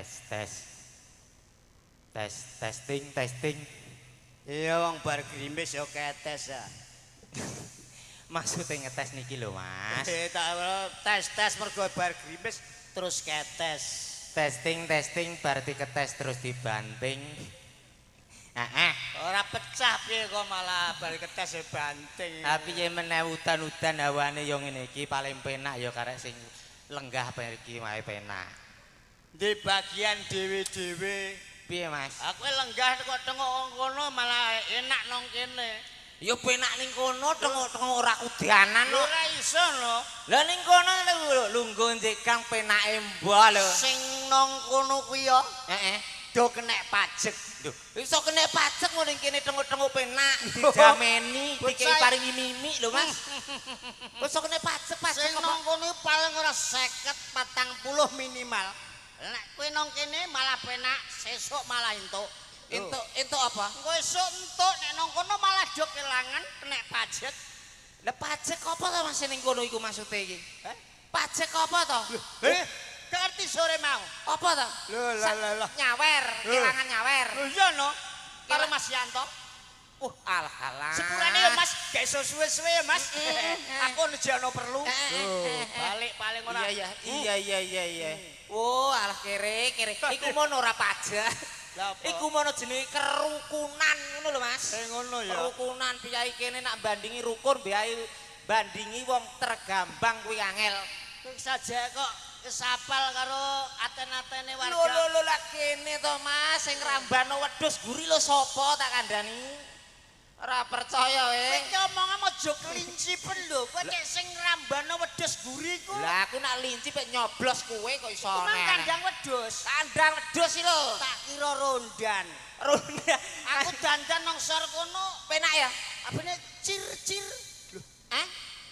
Tes tes. Tes testing testing. Iya, wong bar grimis ya ketes ya. Maksudnya ngetes niki lho, Mas. Eh, tak tes tes mergo bar grimis terus ketes. Testing testing bar diketes terus dibanting. Heeh. Ora pecah piye kok malah bar ketes ya banting. Ha piye meneh, udan-udan hawane yo ngene iki, paling penak ya karek sing lenggah iki wae penak. Di bagian dhewe-dhewe. Piye, Mas? Aku lenggah kok tengok kono malah enak nang kene. Ya penak ning kono, tengok-tengok ora kudanan kok. Ora iso no. Lah ning kono lho lungguh njekang penake mbah lho. Sing nang kono kuwi ya Heeh. do kenek pajek. Lho, iso kena pajek ngono ning kene tengok-tengok penak dijameni dikei paringi mimik lho, Mas. Iso kena pajek pajek Sing apa? nang kono iku paling ora 50 40 minimal. Nek kowe nang kene malah penak, sesuk malah entuk. Entuk entuk apa? Engko esuk entuk, nek nang kono malah do kelangan kena pajek. Lah pajek apa to, Mas, ning kono iku maksude iki? Heh? Pajek apa to? Eh, gak ngerti sore mau. Apa to? Lho, lah, lah, lah. Nyawer, kelangan nyawer. Lho iya no. Karo Mas Yanto. Alah alah. Sepurane ya Mas, gak iso suwe-suwe ya Mas. Aku nejo ana perlu. Balik paling ora. Iya. Oh, alah kere kere. Iku mono ora pajak. Lah apa? Iku mono jenenge kerukunan ngono lho, Mas. Eh, ngono ya. Kerukunan piyai kene nak bandingi rukun, piyai bandingi wong tergambang kuwi angel. Kowe saja kok kesapal karo aten-atene warga. Lho lho lho, lah kene to, Mas, sing rambano wedhus guri lho sapa, tak kandhani. Ora percaya Kowe eh. iki omongane aja kelinci pen lho. Kowe cek sing rambano wedhus guri ku. Lah aku nak linci pek nyoblos kowe kok iso Iku mang aneh. kandang wedhus. Kandang wedhus iki lho. Tak kira rondan. Ronda. Aku dandan nang sor kono, Penak ya? apene cir-cir. Lho, Hah?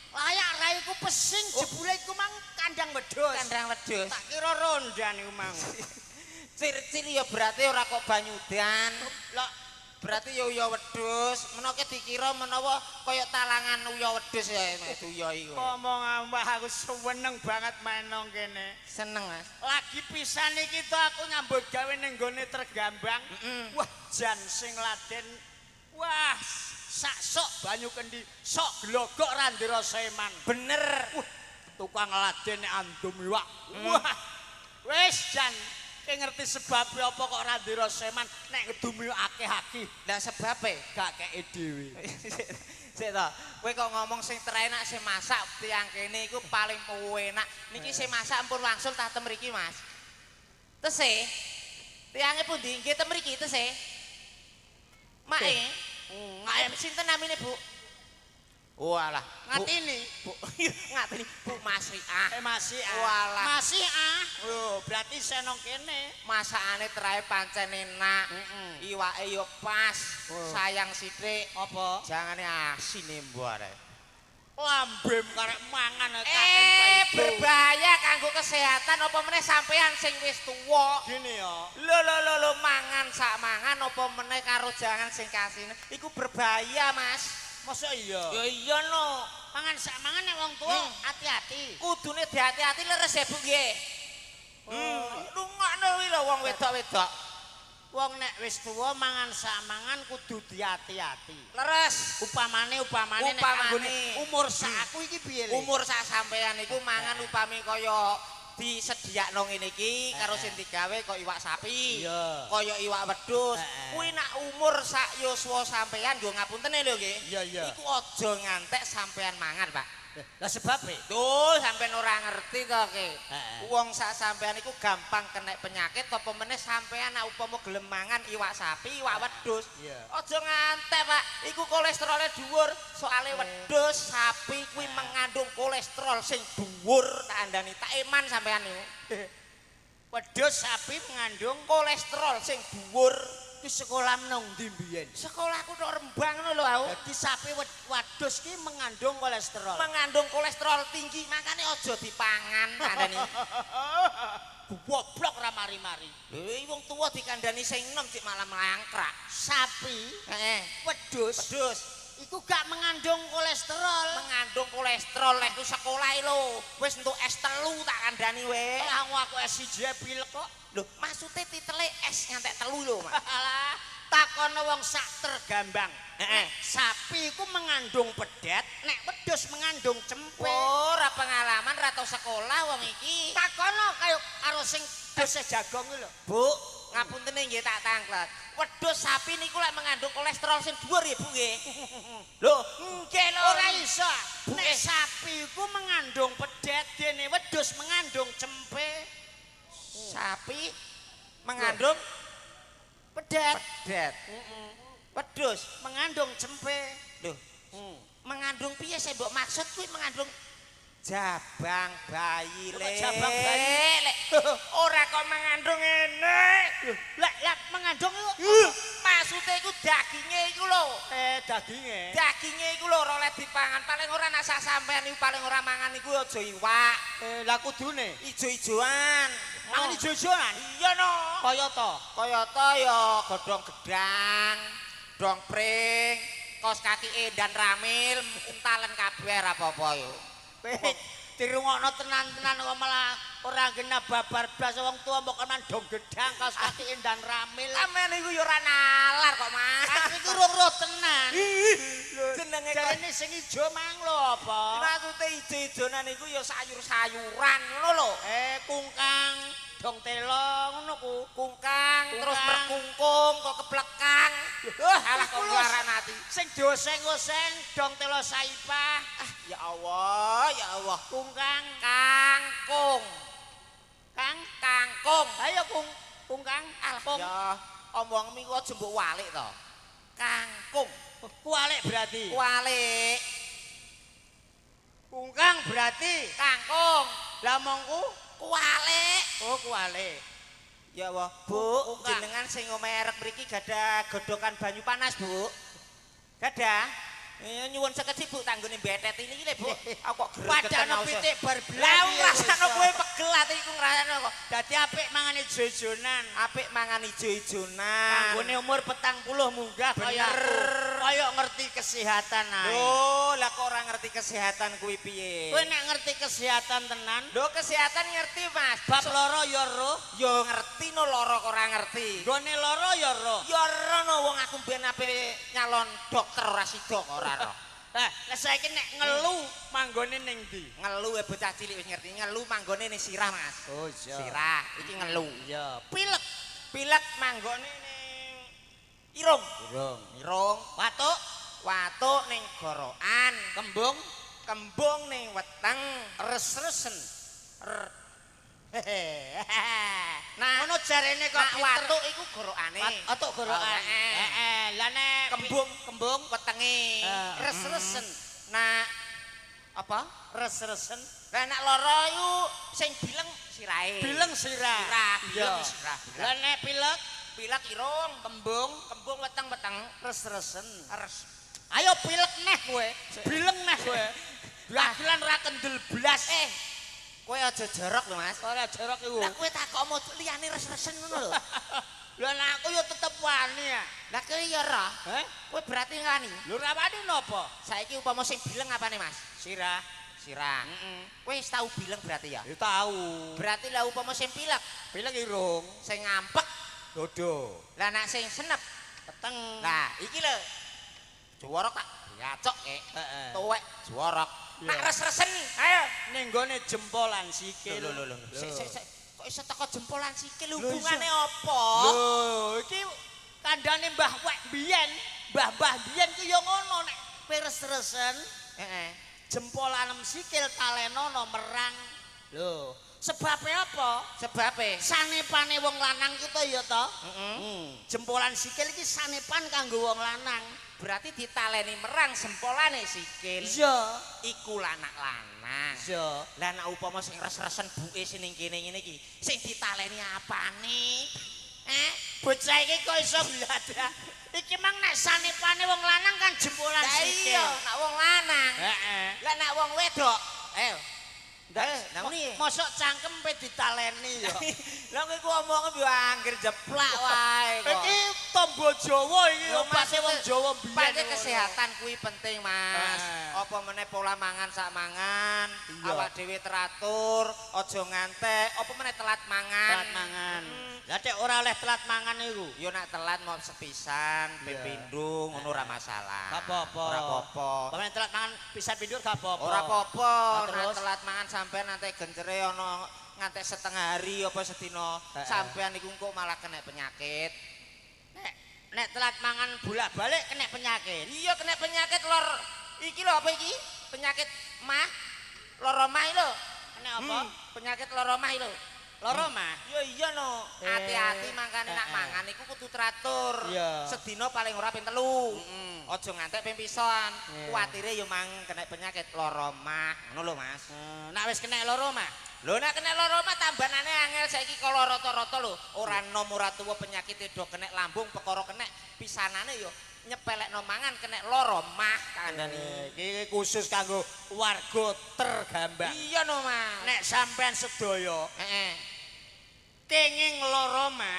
Layak raiku pesing, jebule iku mang kandang wedhus. Kandang wedhus. Tak kira rondan iku mang. Cir-cir ya berarti ora kok banyudan. Lah Berarti ya uya wedhus, menawa dikira menawa kaya talangan uya wedhus ya itu uya iku. Ngomong wah aku seneng banget main nang kene. Seneng, Mas. Lagi pisan iki to aku nyambut gawe ning gone Tergambang. Wah, jan sing laden. Wah, sak sok banyu kendi, sok glogok ra ndira seman. Bener. Wah, tukang laden nek andum iwak. Wah. Wis jan ki ngerti sebab apa kok ra ndira seman nek ngedumi akeh-akeh Lah sebabe gak keke dhewe. Sik to, kowe kok ngomong sing terenak sing masak tiyang kene iku paling enak. Niki sing masak ampun wangsul ta tem mriki, Mas. Tesih. Tiyange pundi? Nggih tem mriki tesih. Mae. Mae sinten namine, Bu? Walah, Bu. Ngatini. Bu ngatini Bu Masriah. Eh, masih ah. Walah. Masih ah. Lho, berarti senong kene. Masakane terae pancen enak. Iwake yo pas, sayang sithik. Apa? Jangane asine mbok arek. Lambem karek mangan kaken Eh, paido. Berbahaya kanggo kesehatan apa meneh sampean sing wis tuwa. Gini ya. Lho lho lho lho, mangan sak mangan apa meneh karo jangan sing kasine. Iku berbahaya, Mas. Masa iya? Ya iya no. Mangan sak mangan nek wong tuwa hati-hati. Kudune dihati-hati leres ya, Bu nggih. Rungokno kuwi lho wong wedok-wedok. Wong nek wis tuwa mangan sak mangan kudu dihati-hati. Leres. Upamane upamane nek Upamane. kanggone umur sak aku iki piye le? Umur sak sampean iku mangan upami kaya disediakno ngene iki karo sing digawe kaya iwak sapi, kaya iwak wedhus. Kuwi nak umur sak yuswa sampean yo ngapunten lho nggih. Iya, iya. Iku aja ngantek sampean mangan, Pak. Lah sebabe? Tuh, sampean ora ngerti to ke. Wong sak sampean iku gampang kena penyakit apa meneh sampean nek upama gelem mangan iwak sapi, iwak wedhus. Aja ngantek, Pak. Iku kolesterolnya dhuwur. Soale wedhus, sapi kuwi mengandung kolesterol sing dhuwur, tak andani. Tak eman sampean niku. Wedhus sapi mengandung kolesterol sing dhuwur. Ki sekolah nang ndi mbiyen? Sekolahku tok Rembang ngono lho aku. Dadi sapi wedhus ki mengandung kolesterol. Mengandung kolesterol tinggi, makane aja dipangan, kandhani. Goblok ra mari-mari. Lho, wong tuwa dikandani sing enom cik malah mangkrak. Sapi, wedhus, Wedhus iku gak mengandung kolesterol. Mengandung kolesterol lek ku sekolah lho. Wis entuk S3 tak kandhani we. Lah aku S1 pilek kok. Lho, maksude titele S ngantek 3 lho, Mas. Alah, takono wong sak tergambang. Heeh. Nek sapi iku mengandung pedet, nek wedhus mengandung cempe. Ora pengalaman, ora tau sekolah wong iki. Takono kaya karo sing dose jagong kuwi lho. Bu, ngapunten nggih tak tanglet. Wedhus sapi niku lek mengandung kolesterol sing dhuwur ya, Bu nggih. Lho, nggih lho. Ora iso. Bu, Nek sapi iku mengandung pedet, dene wedhus mengandung cempe. Sapi mengandung Pedet. Pedet. Wedhus mengandung cempe. Lho, mengandung piye sing mbok maksud kuwi mengandung jabang bayi Lho, le. kok jabang bayi? Lek ora kok mengandung ngene. Lek lek mengandung iku Maksude iku daginge iku lho. Daginge. Daginge iku lho ora oleh dipangan. Paling ora nek sak sampean iku paling ora mangan iku aja iwak. Lah kudune Ijo-ijoan. mangan ijo-ijoan. Iya no. Kaya to. Kaya ta ya godhong gedang, dong pring, kos kaki endan ramil, untalen kabeh ora apa-apa yo. Weh, dirungokno tenan-tenan kok malah ora genah babar blas wong tua mbok kon dong gedang kaos kaki endan ramil. Sampeyan iku ya ora nalar kok, Mas. Aku iku rong roh tenan. Jenenge kok Jarene sing ijo mang lho apa? maksude ijo-ijonan iku ya sayur-sayuran ngono lho. Kungkang, dong telo ngono ku. Kungkang, terus Kungkang. merkungkung kok keplekang. Wah, Alah kok nglaran ati. Sing dioseng-oseng dong telo saipah, Ah, ya Allah, ya Allah. kungkang, Kangkung, kang. kangkung. Ayo kung, kungkang, Alah, kung. ya omongmu iku aja mbok walik to. Kangkung, Kualik berarti. walik, Kungkang berarti. kangkung, Lah mongku, kualik. oh kualik. Ya Allah, Bu, Kungkang. jenengan sing omahe erek mriki gadah godhokan banyu panas, Bu. Gadah. Nyuwun sekedhik Bu tanggone betet ini iki lho, Bu. Aku kok gregetan Padahal pitik bar Lah ngrasakno kowe pegel ati iku ngrasakno kok. Dadi apik mangan ijo-ijonan. Apik mangan ijo-ijonan. Kanggone umur 40 munggah kaya aku. Kaya ngerti kesehatan ae. Lho, lah kok ora ngerti kesehatan kuwi piye? Kowe nek ngerti kesehatan tenan, Lho kesehatan ngerti, Mas. bab loro ya roh, Yo ngerti no loro kok ora ngerti. nggone loro ya roh. Ya ora no wong aku mbiyen ape nyalon dokter ora sida kok ora roh. Lah, lah saiki nek ngelu manggone ning ndi? Ngelu e bocah cilik wis ngerti, ngelu manggone ning sirah, Mas. Oh iya. Sirah iki ngelu. Iya, pilek. Pilek manggone ning irung. Irung. Irung, Watuk, watuk ning gorokan, kembung, kembung ning weteng. res-resen. Nah, Ngono jarene kok nak pinter. watuk iku gorokane. Watuk gorokan. Oh, heeh. Heeh, lah nek Kembung, kembung wetenge. Res-resen. Nah, apa? Res-resen. Lah nek lara iku sing bileng sirahe. Bileng sirah. Sirah, bileng Iya. sirah. Lah nek pilek, Pilek irung, kembung, kembung weteng-weteng, res-resen. res. Ayo pilek neh kowe. Bileng neh kowe. Dagelan ra kendel blas. Kowe aja jorok lho, Mas. Ora jorok iku. Lah kowe takokmu liyane res-resen ngono lho. Lah nek aku ya tetep wani ya. Lah kowe ya ora. Heh? Kowe berarti wani. Lho ra wani napa? Saiki upama sing bileng apane, Mas? Sirah. Sirah. Heeh. Kowe wis tau bileng berarti ya? Ya tau. Berarti lah upama sing pilek, Pilek irung, sing ngampek, dodo, lah nek sing senep. peteng. Lah iki lho. Juworok tak diacok kek. Heeh. Tuwek juworok. Iya. Nak res-resen, ayo. Ning gone jempolan sikil. Lho lho lho. Sik sik sik. Kok iso teko jempolan sikil Lho, hubungane apa? Lho, iki kandhane Mbah Wek biyen, mbah-mbah biyen ku ya ngono nek kowe res-resen, Heeh. jempolanem sikil talenono merang. Lho, sebabe apa? Sebabe. Sanepane wong lanang ku to ya to? Heeh. Jempolan sikil iki sanepan kanggo wong lanang. Berarti ditaleni merang sempolane sikil. Iya. Iku lanak-lanang. Iya. Lah nek upama sing res-resen buke sing ning kene ngene iki, sing ditaleni apane? Eh? Bocah iki kok iso bladak. Iki mang nek sanepane wong lanang kan jempolan Lah sikil. iya, nek wong lanang. Heeh. Lah nek wong wedok, ayo. Lah ngene. Mosok cangkem pe ditaleni ya. Lah kowe ku omongnya yo angger jeplak wae kok. Iki tombo Jawa iki Lho, obate wong maksudnya Jawa biyen. Pancen kesehatan kuwi penting, Mas. Heeh. Apa meneh pola mangan sak mangan, awak dhewe teratur, aja ngantek, apa meneh telat mangan. Telat mangan. Lah nek ora oleh telat mangan iku. Yo nek telat mau sepisan, ping pindho ngono ora masalah. Gak apa-apa. Ora apa-apa. Pamane telat mangan pisan pindho gak apa-apa. Ora apa-apa, nek telat mangan sampean ngantek gencere ana ngantek setengah hari apa sedina, sampean iku engko malah kena penyakit. Nek telat mangan bolak-balik kena penyakit. Iya kena penyakit lor. Iki lho apa iki? Penyakit mah. Loro mah lho. Kena apa? Penyakit loro mah lho. Loro mah? Ya iya no. Hati-hati mangkane nak mangan iku kudu teratur. Sedina paling ora ping 3. Aja ngantek ping pisan. Kuwatire ya mang kena penyakit loro mah. Ngono lho Mas. Nak wis kena loro mah? Lho nek kena loro mah tambanane angel saiki kala rata-rata lho. Ora nom ora tuwa penyakit do kena lambung perkara kena pisanane ya nyepelekno mangan kena loro mah kandhane. Iki khusus kanggo warga Tergambang. Iya no Mas. Nek sampean sedaya kenging loro mah,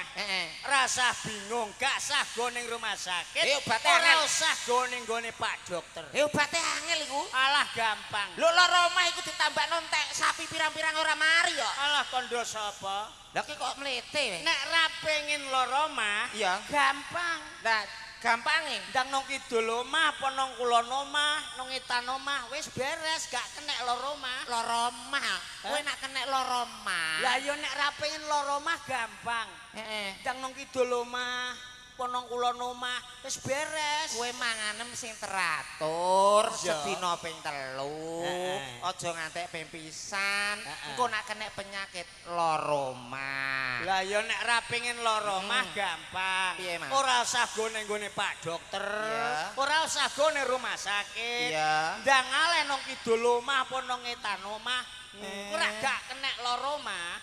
rasah bingung, gak sah go ning rumah sakit. Ora usah go ning gone Pak Dokter. Obate angel iku. Alah gampang. Lho loro mah iku ditambakno entek sapi pirang-pirang ora mari kok. Alah kondo sapa? Lah ki kok mlete. Nek ra pengin loro mah, gampang. Lah gampange ndang nang kidul omah apa nang kulon omah, nang etan omah, wis beres, gak kena loro mah. Loro mah. Kowe nek kena loro mah. Lah ya nek ra pengen loro mah gampang. Ndang nang kidul omah, apa nang kulon omah, wis beres. Kowe manganem sing teratur, sedina ping 3, aja ngantek ping pisan. Engko nek kena penyakit loro mah. Lah ya nek ra pengen loro mah gampang. Ora usah go ning gone Pak Dokter, ora usah go ning rumah sakit. Ndang aleh nang kidul omah apa nang etan omah. Ora gak kena loro mah.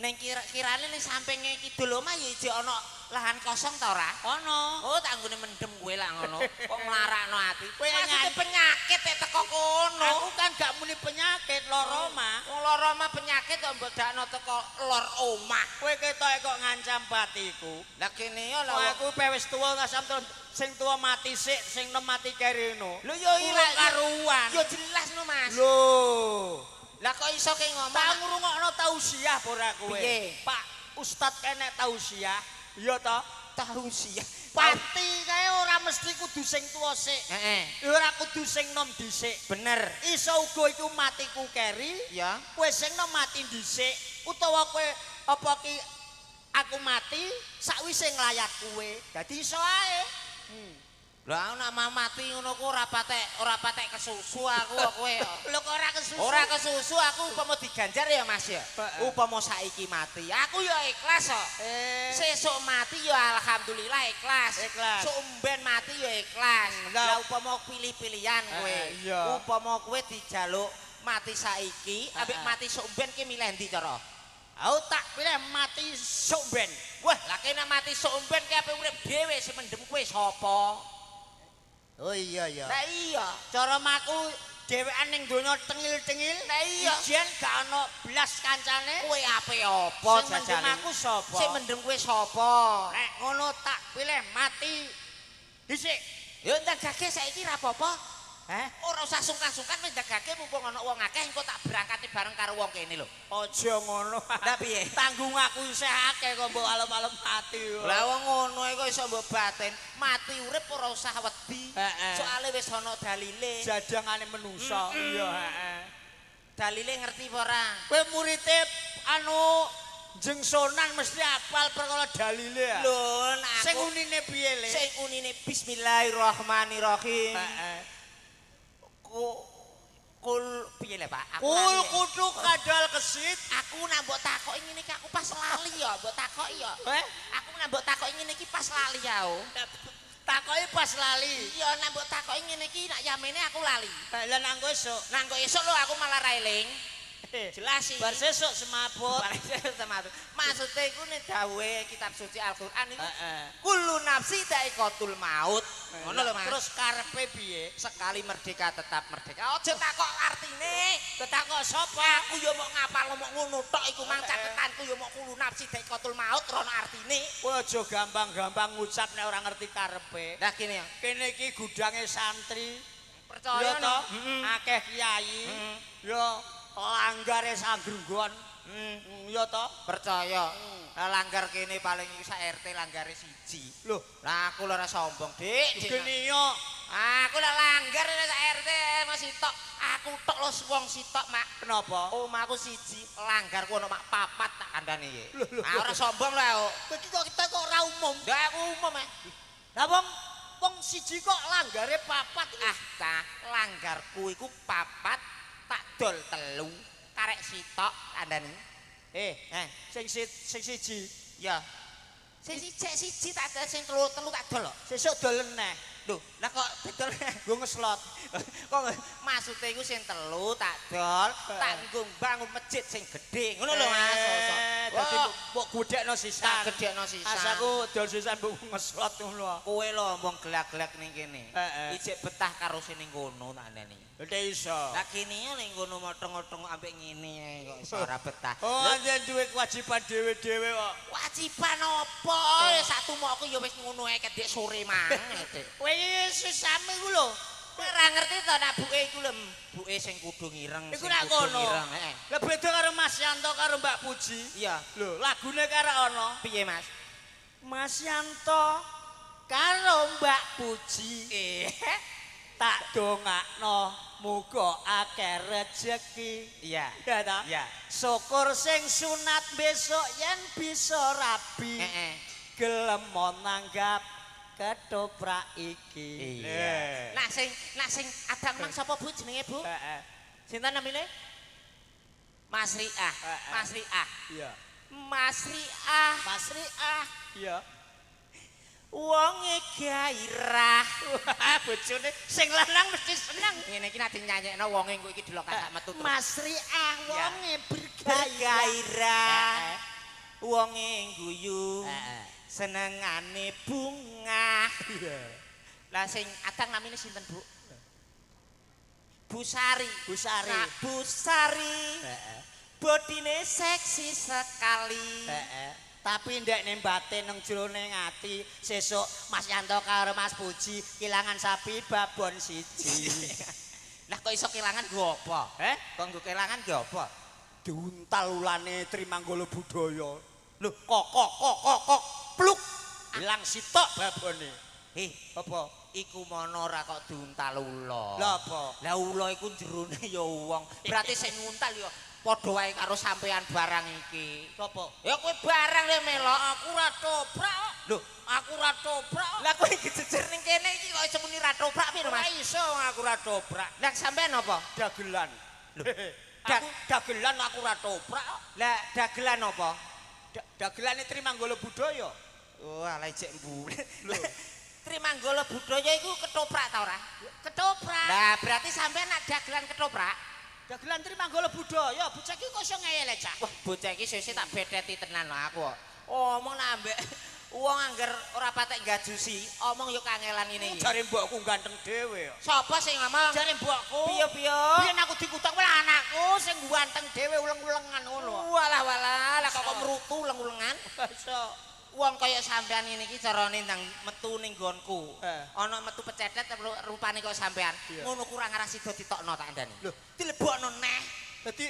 Ning kirane ning sampinge kidul omah ya ijek ana lahan kosong ta ora? Ana. Oh, tanggune mendem kowe lak ngono. Kok nglarakno ati. Kowe maksudnya penyakit nek teko kono. Aku kan gak muni penyakit loro mah. Wong loro mah penyakit kok mbok dakno teko lor omah. Kowe ketoke kok ngancam patiku. Lah kene ya lah aku pe wis tuwa ngasam sing tuwa mati sik, sing nem mati kerino. Lho ya ora karuan. Ya jelas no Mas. Lho. Lah kok iso ke ngomong? Tak ngrungokno tausiah apa ora kowe? Pak Ustad kenek tausiah. Iya ta? Tausiah. Pati kae ora mesti kudu sing tuwa sik. Heeh. Ora kudu sing nom dhisik. Bener. Iso uga iku matiku keri. Ya. Kowe sing nom mati dhisik utawa kowe apa ki aku mati sakwise nglayat kowe. Dadi iso ae. Lah aku nek mati ngono ku ora patek kesusu aku kowe. Lho kok ora kesusu? Ora kesusu aku upama diganjar ya Mas ya. Upama saiki mati, aku ya ikhlas kok. Sesuk mati ya alhamdulillah ikhlas. Sok mben mati ya ikhlas. Lah upama pilih-pilihan kowe. Upama kowe dijaluk mati saiki ambek mati sok mben ki milih ndi cara? Aku tak pilih mati sok mben. Wah, lah kene mati sok mben ki ape urip dhewe sing mendem kowe sapa? Oh iya ya. Lah iya, cara maku dhewean ning donya tengil-tengil. Lah iya, ijen gak ana blas kancane. Kowe ape apa jajane? Sing mendem aku sapa? Sing mendem kowe sapa? Nek ngono tak pilih mati dhisik. Ya ndagake saiki ra apa-apa. Heh? Ora usah sungkan-sungkan wis ndagake mumpung ana wong akeh engko tak berangkate bareng karo wong kene lho. Aja ngono. Lah piye? Tanggung aku isih akeh kok mbok alem-alem mati. Lah wong ngono iku iso mbok batin. Mati urip ora usah wedi. Soale wis ana dalile. Jadangane menungsa. Iya, heeh. Dalile ngerti apa ora? Kowe murite anu Jeng Sonan mesti apal perkara dalile ya. Lho, nek sing unine piye le? Sing unine bismillahirrahmanirrahim. Heeh. Kul piye le Pak? Aku kul kudu kadal kesit. Aku nak mbok takoki ngene iki aku pas lali ya, mbok takoki ya. Aku nak mbok takoki ngene iki pas lali ya. Takoki pas lali. Iya, nak mbok takoki ngene iki nak yamene aku lali. Lah nang esuk. Nang esuk lho aku malah ra eling. Jelas sih. Bar sesuk semaput. Bar sesuk semaput. Maksude iku nek dawuhe kitab suci Al-Qur'an iku kullu nafsi dha'iqatul maut. Ngono lho Mas. Terus karepe piye? Sekali merdeka tetap merdeka. Aja takok artine. Takok sapa? Aku ya mok ngapal mok ngono tok iku mang catetanku ya mok kullu nafsi dha'iqatul maut rono artine. Kowe aja gampang-gampang ngucap nek ora ngerti karepe. Lah kene ya. Kene iki gudange santri. Percaya Ya toh, akeh kiai. Ya langgare sangrunggon. Ya toh. Percaya. Lah langgar kene paling iku sak RT langgare siji. Loh, Lah aku lho ora sombong, Dik. Dik. gene yo. Aku lah langgar sak RT mas sitok. Aku tok lho wong sitok, Mak. Kenapa? Omahku siji, langgarku ono mak papat tak kandhane iki. Lho, lho, Ah ora sombong lho aku. Kowe iki kok kita kok ora umum. Lah aku umum, eh. Lah wong wong siji kok langgare papat iki. Ah, ta, langgarku iku papat tak dol telu, karek sitok kandhane. Eh, Eh, sing siji ya. Sing siji siji tak dol sing telu telu tak dol kok. sesuk dolen neh. Lho, lah kok dodol Nggo ngeslot. kok maksude iku sing telu tak dol, tak nggo bangun masjid sing gedhe. Ngono lho Mas. Dadi Wah, mbok gedhekno sisan. tak gedhekno sisan. As aku dol sisan mbok ngeslot ngono. Kowe lho omong gelak-gelak ning kene. Heeh. Ijek betah karo sing ning kono tak andani. Lha iso. Lah kene ning kono motong-motong ambek ngene ae kok iso ora betah. Oh, anjen duwe kewajiban dhewe-dhewe kok. Wajiban apa? Ya sak tumokku ya wis ngono ae kedek sore mang. Kowe iki sisame iku lho. Kowe ora ngerti to nek buke iku lho, buke sing kudu ngireng. Iku nak kono. Heeh. Lah beda karo Mas Yanto karo Mbak Puji. Iya. Lho, lagune karo ana. Piye, Mas? Mas Yanto karo Mbak Puji. Tak dongakno muga akeh rejeki. Iya. Ya ta? Iya. Syukur sing sunat besok yen bisa rabi. Heeh. Gelem nanggap ketoprak iki. Iya. Nah sing adang mang sapa Bu jenenge Bu? Heeh. Sinten namine? Mas Riah. Heeh. Mas Riah. Iya. Mas Riah. Mas Riah. Iya. Wonge gairah. Wah, bojone sing lanang mesti seneng. Ngene iki nek dinyanyekno wonge engko iki delok tak metu terus. Mas Riah wonge bergairah. Bergairah. Heeh. Wonge guyu. Heeh. Senengane bunga. Iya. Lah sing adang namine sinten, Bu? Bu Sari. Bu Sari. Nah, Bu Sari. Heeh. Bodine seksi sekali. Heeh. Tapi ndek ning batin nang jerone ati sesuk Mas Yanto karo Mas Puji kelangan sapi babon siji. Lah kok iso kelangan nggo apa? Eh? Kok nggo kelangan nggo apa? Diuntal ulane Trimanggala Budaya. Lho, kok kok kok kok kok pluk ilang sitok babone. Eh, Apa? iku mono ora kok diuntal ula. Lah apa? Lah ula iku jerone ya wong. Berarti sing nguntal ya padha wae karo sampean barang iki. Sopo? Ya kowe barang le melok. Aku ora toprak kok. Lho, Aku ora toprak. lah kowe jejer ning kene iki kok iso muni ra toprak piye Ora Mas? iso wong aku ora toprak. Lah sampean apa? Dagelan. Lho, aku dagelan aku ora toprak kok. Lah dagelan apa? Dagelane Trimanggala Budaya. Wah, lah jek mbulet. Lho. Trimanggala Budaya iku ketoprak ta ora? Ketoprak. Lah berarti sampean nak dagelan ketoprak? Dagelan Trimanggala Budaya, bocah iki kok iso ngeyel cah. Wah, bocah iki sesuk tak bedheti tenan lho aku. Omong nak ambek wong angger ora patek gajusi, omong yo kangelan ngene iki. Jare mbokku ganteng dhewe kok. Sapa sing ngomong? Jare mbokku. Piye-piye? Biyen aku dikutak wae anakku sing ganteng dhewe uleng-ulengan ngono. Walah walah, lah kok kok merutu uleng-ulengan? Iso. Wong kaya sampean ngene iki carane ndang metu ning nggonku. Ana metu pecetet rupane kok sampean. Ngono kurang arah sida ditokno tak andani. Lho. Dilebokno neh, Dadi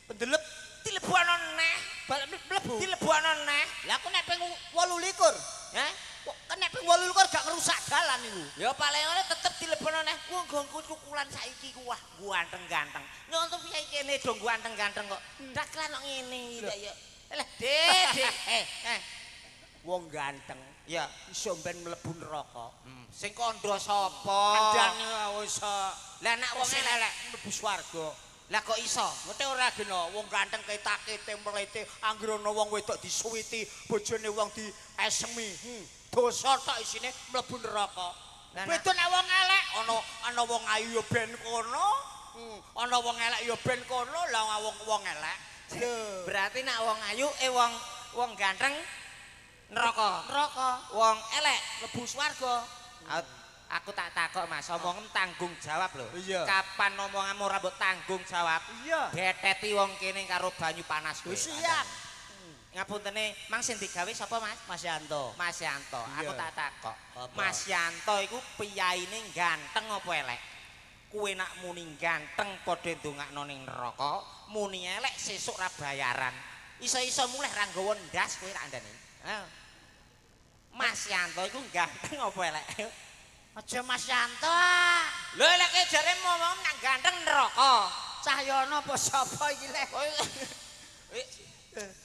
pendelep dilebokno neh, balik mlebu. dilebokno neh. Lah aku nek ping 28. Hah? Kok nek ping 28 gak ngerusak dalan iku. Ya paling ora tetep dilebokno neh. Wong nggonku cukulan saiki ku wah ganteng-ganteng. Nyonto piye kene do ganteng-ganteng kok. Dagelan kok ngene iki ya. Lah, Dik, Dik. Eh. Wong ganteng Ya. iso ben mlebu neraka. Sing kandha sapa? Kandhane iso. Lah nek wong elek, mlebu swarga. Lah kok iso? Ngete ora gena wong ganteng ketak-kete mlete anggere ana wong wedok disuwiti, bojone wong diesemi. Dosa tok isine mlebu neraka. Beda nek wong elek ana wong ayu ya ben kono, ana wong elek ya ben kono, lah wong elek. Berarti nek wong ayu wong ganteng neraka. Neraka. Wong elek mlebu swarga. Aku tak takok Mas, omongem tanggung jawab lho. Iya. Kapan omonganmu ora mbok tanggung jawab? Iya. Beteti wong kene karo banyu panas kowe. Siap. Ngapuntene, mang sing digawe sapa Mas? Mas Yanto. Mas Yanto. Aku Iya. tak takok. Apa? Mas Yanto iku piyaine ganteng apa elek? Kowe nak muni ganteng padha ndongakno ning neraka, muni elek sesuk ra bayaran. Iso-iso mulih ra nggawa ndas kowe tak andani. Ayo. Mas Yanto iku ganteng apa elek? Aja Mas Yanto. Ah. Lho elek jare ngomong nak ganteng neraka. Cahyono apa sapa iki lek?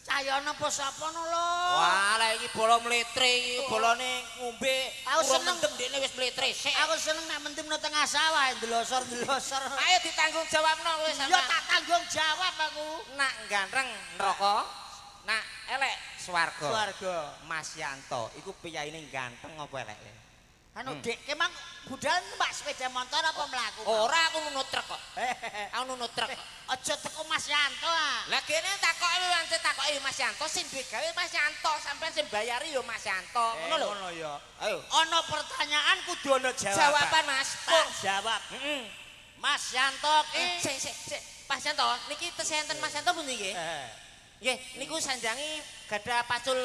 Cahyono apa sapa no lho? Wah, lah iki bola mletre iki, bolone ngombe. Aku seneng. Mendem dekne wis mletre sik. Aku seneng nek mendem no tengah sawah ndelosor-ndelosor. Ayo ditanggung jawabno kowe sama. Ya tak tanggung jawab aku. Nak ganteng neraka, nak elek swarga. Swarga. Mas Yanto iku piyaine ganteng apa elek? Anu Dik, kemang budal numpak sepeda motor apa mlaku? Ora, aku nunut truk kok. Aku nunut truk. Aja teko Mas Yanto ah. Lah kene takoki wance takoki Mas Yanto sing duwe gawe Mas Yanto, sampean sing bayari ya Mas Yanto. Ngono lho. Ngono ya. Ayo. Ana pertanyaan kudu ana jawaban. Jawaban Mas. Tak jawab. Heeh. Mas Yanto ki Sik sik sik. Mas Yanto, niki tesih enten Mas Yanto pundi nggih? Nggih, niku sanjangi gadah pacul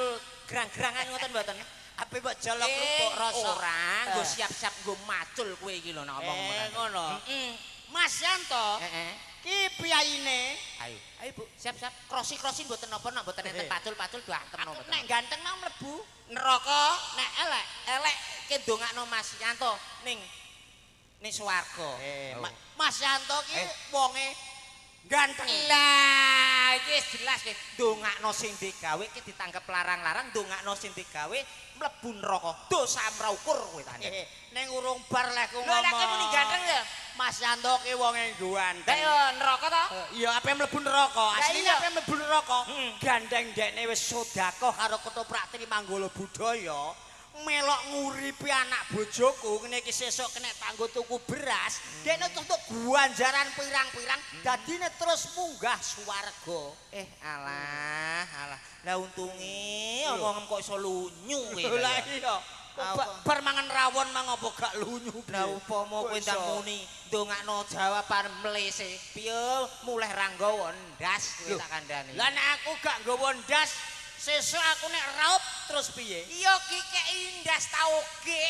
gerang-gerangan ngoten mboten? Ape mbok jolok kerupuk rasa? Ora, nggo siap-siap nggo macul kowe iki lho nek omong Ngono. Heeh. Mas Yanto Heeh. ki piyayine. Ayo, ayo Bu, siap-siap. Krosi-krosi mboten napa nek mboten enten pacul-pacul diantem Aku mboten. nek ganteng mau mlebu Neraka, nek elek elek ke ndongakno Mas Yanto ning ning swarga. Mas Yanto ki wonge ganteng. Lah, iki wis jelas ki ndongakno sing digawe ki ditanggep larang-larang, ndongakno sing digawe mlebu neraka. Dosa mraukur kowe tandhe. Ning urung bar lek ku Lho lek ngomong. muni ganteng ya. Mas Yanto ki wonge ganteng. Lah yo neraka to? Iya, ape mlebu neraka. Lah Asline iya. ape mlebu neraka. Gandeng dekne wis sedekah karo ketoprak Trimanggala Budaya. Melok nguripi anak bojoku ngene iki sesuk kena tanggo tuku beras, dekne tutuk ganjaran pirang-pirang, dadine terus munggah swarga. Alah, alah. Lah untunge omongem kok iso lunyu kowe. Lah iya. Bar mangan rawon mang apa gak lunyu. Lah upama kowe ndang muni ndongakno jawaban mlese, piye mulih ra nggawa ndas kowe tak kandhani. Lah nek aku gak nggawa ndas, sesuk aku nek raup terus piye? Iya ki kei ndas tauge,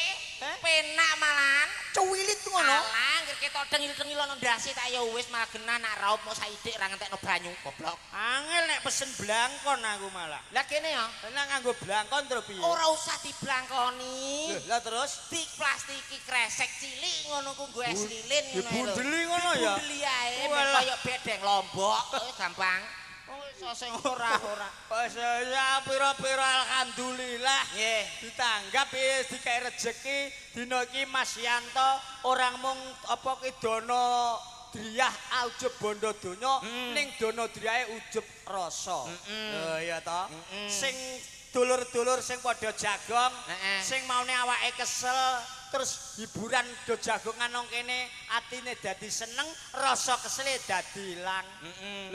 penak malahan. Cuwilit ngono. Alah, anggere ketok dengil-dengil ana ndase tak ya wis malah genah nak raup mau saithik ra ngentekno banyu, goblok. Angel nek pesen blangkon aku malah. Lah kene ya, Lah nganggo blangkon terus piye? Ora usah diblangkoni. Lah terus diplastiki kresek cilik ngono ku nggo es lilin ngono lho. Dibundeli ngono ya? Dibundeli ae ben kaya bedeng lombok, gampang. Oh iso sing ora-ora. Wis ya pira-pira alhamdulillah. Nggih. Ditanggap wis dikai rejeki dina iki Mas Yanto orang mung apa ki dana driyah ujub bondo donya ning dana driyahe ujub rasa. Lho iya to. Sing dulur-dulur sing padha jagong, sing maune awake kesel terus hiburan do jagongan nang kene atine dadi seneng, rasa kesele dadi ilang.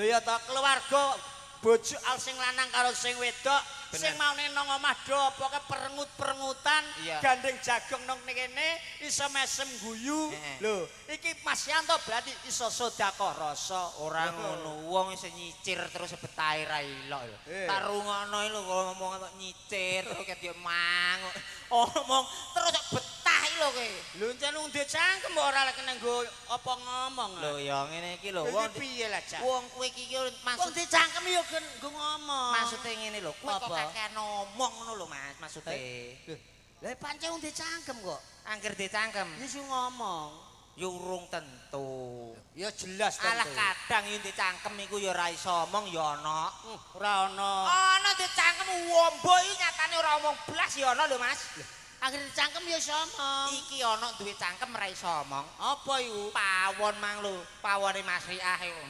Lho ya to, keluarga bojo al sing lanang karo sing wedok sing maune nang omah do pokoke perengut-perengutan gandeng jagong nang kene iso mesem guyu. Lho, iki Mas Yanto berarti iso sedekah rasa. Ora ngono, wong iso nyicir terus betahe ra ilok lho. Tak rungokno lho ngomong kok nyicir terus ket yo mang. Ngomong terus kok betah iki lho kowe. Lho encen wong duwe cangkem kok ora lek nggo apa ngomong. Lho ya ngene iki lho wong piye lah Cak? Wong kowe iki yo maksud wong dicangkem yo nggo ngomong. Maksude ngene lho, kowe kok kakean ngomong ngono lho Mas, maksude. Lho, lha pancen wong dicangkem kok. Angger dicangkem. Wis ngomong. Ya urung tentu. Ya jelas tentu. Alah kadang yo dicangkem iku ya ora iso omong ya ana. Ora ana. Ana dicangkem wombo iki nyatane ora omong blas ya ana lho Mas. Angger dicangkem ya iso omong. Iki ana duwe cangkem ora iso omong. Apa iku? Pawon mang lho, pawone Mas Riah iku.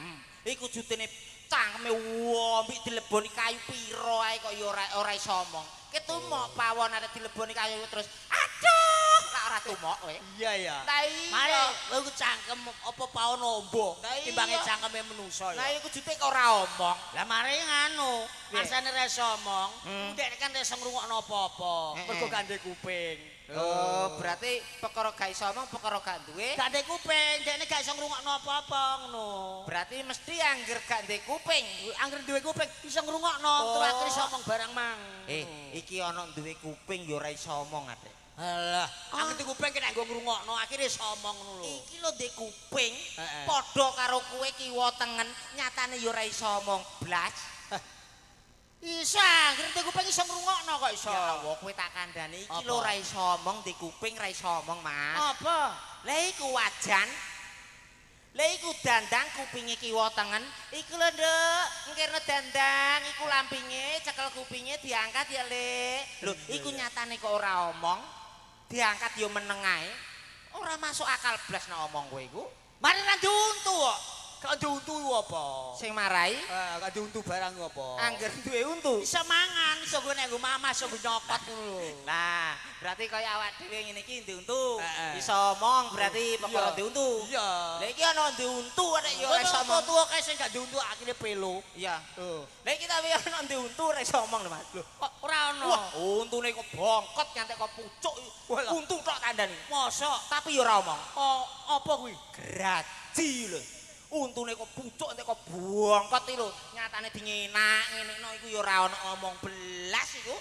Iku jutine cangkeme wombik dileboni kayu pira ae kok ya ora iso omong. Ketumok pawon arep dileboni kayu terus aduh, lak ora tumok kowe. Iya ya. Lah iya. Mare kowe cangkem apa pawon ombo timbange cangkeme menungso ya. Lah iku jute kok ora omong. Lah mare nganu, masane ra iso omong, ndek kan ra iso ngrungokno apa-apa, mergo gak ndek kuping. Oh, berarti perkara gak iso omong, perkara gak duwe. Gak ndek kuping, ndekne gak iso ngrungokno apa-apa ngono. Berarti mesti angger gak ndek kuping. Angger duwe kuping iso ngrungokno, terus akhire iso omong barang mang. Iki ana duwe kuping ya ora iso omong, Adik. Alah, aku di kuping kena nggo ngrungokno, akhire iso omong ngono lho. Iki lho ndek kuping padha karo kowe kiwa tengen, nyatane ya ora iso omong blas. Iso, anggere ndek kuping iso ngrungokno kok iso. Ya Allah, kowe tak kandhani iki lho ora iso omong, ndek kuping ora iso omong, Mas. Apa? Lah iku wajan. Lah iku dandang kupinge kiwa tengen. Iku lho, Nduk, ngkirne dandang, iku lampinge cekel kupinge diangkat ya, Lek. Lho, iku nyatane kok ora omong. Diangkat ya meneng ae. Ora masuk akal blas nek omong kowe iku. Mari ra diuntu kok. Gak diuntu apa? Sing marai Eh, gak diuntu barang apa? angger duwe untu. Iso mangan, iso nggo nek nggo mama, iso nggo nyokot ngono lho. Nah, berarti kaya awak dhewe ngene iki ndek untu. Heeh. Iso omong berarti perkara ndek untu. Iya. Lah iki ana ndek untu arek ya ora iso omong. Tuwa kae sing gak diuntu akhire pelo. Iya. Tuh. Lah iki tapi ana ndek untu ora iso omong lho, Mas. Lho, kok ora ono? Wah, untune kok bongkot ngantek kok pucuk. Untu tok kandhane. Mosok? Tapi ya ora omong. Oh, apa kuwi? Graji lho. Untune kok pucuk entek kok bongkot iki lho. Nyatane dingenak ngenekno iku ya ora ono omong belas iku.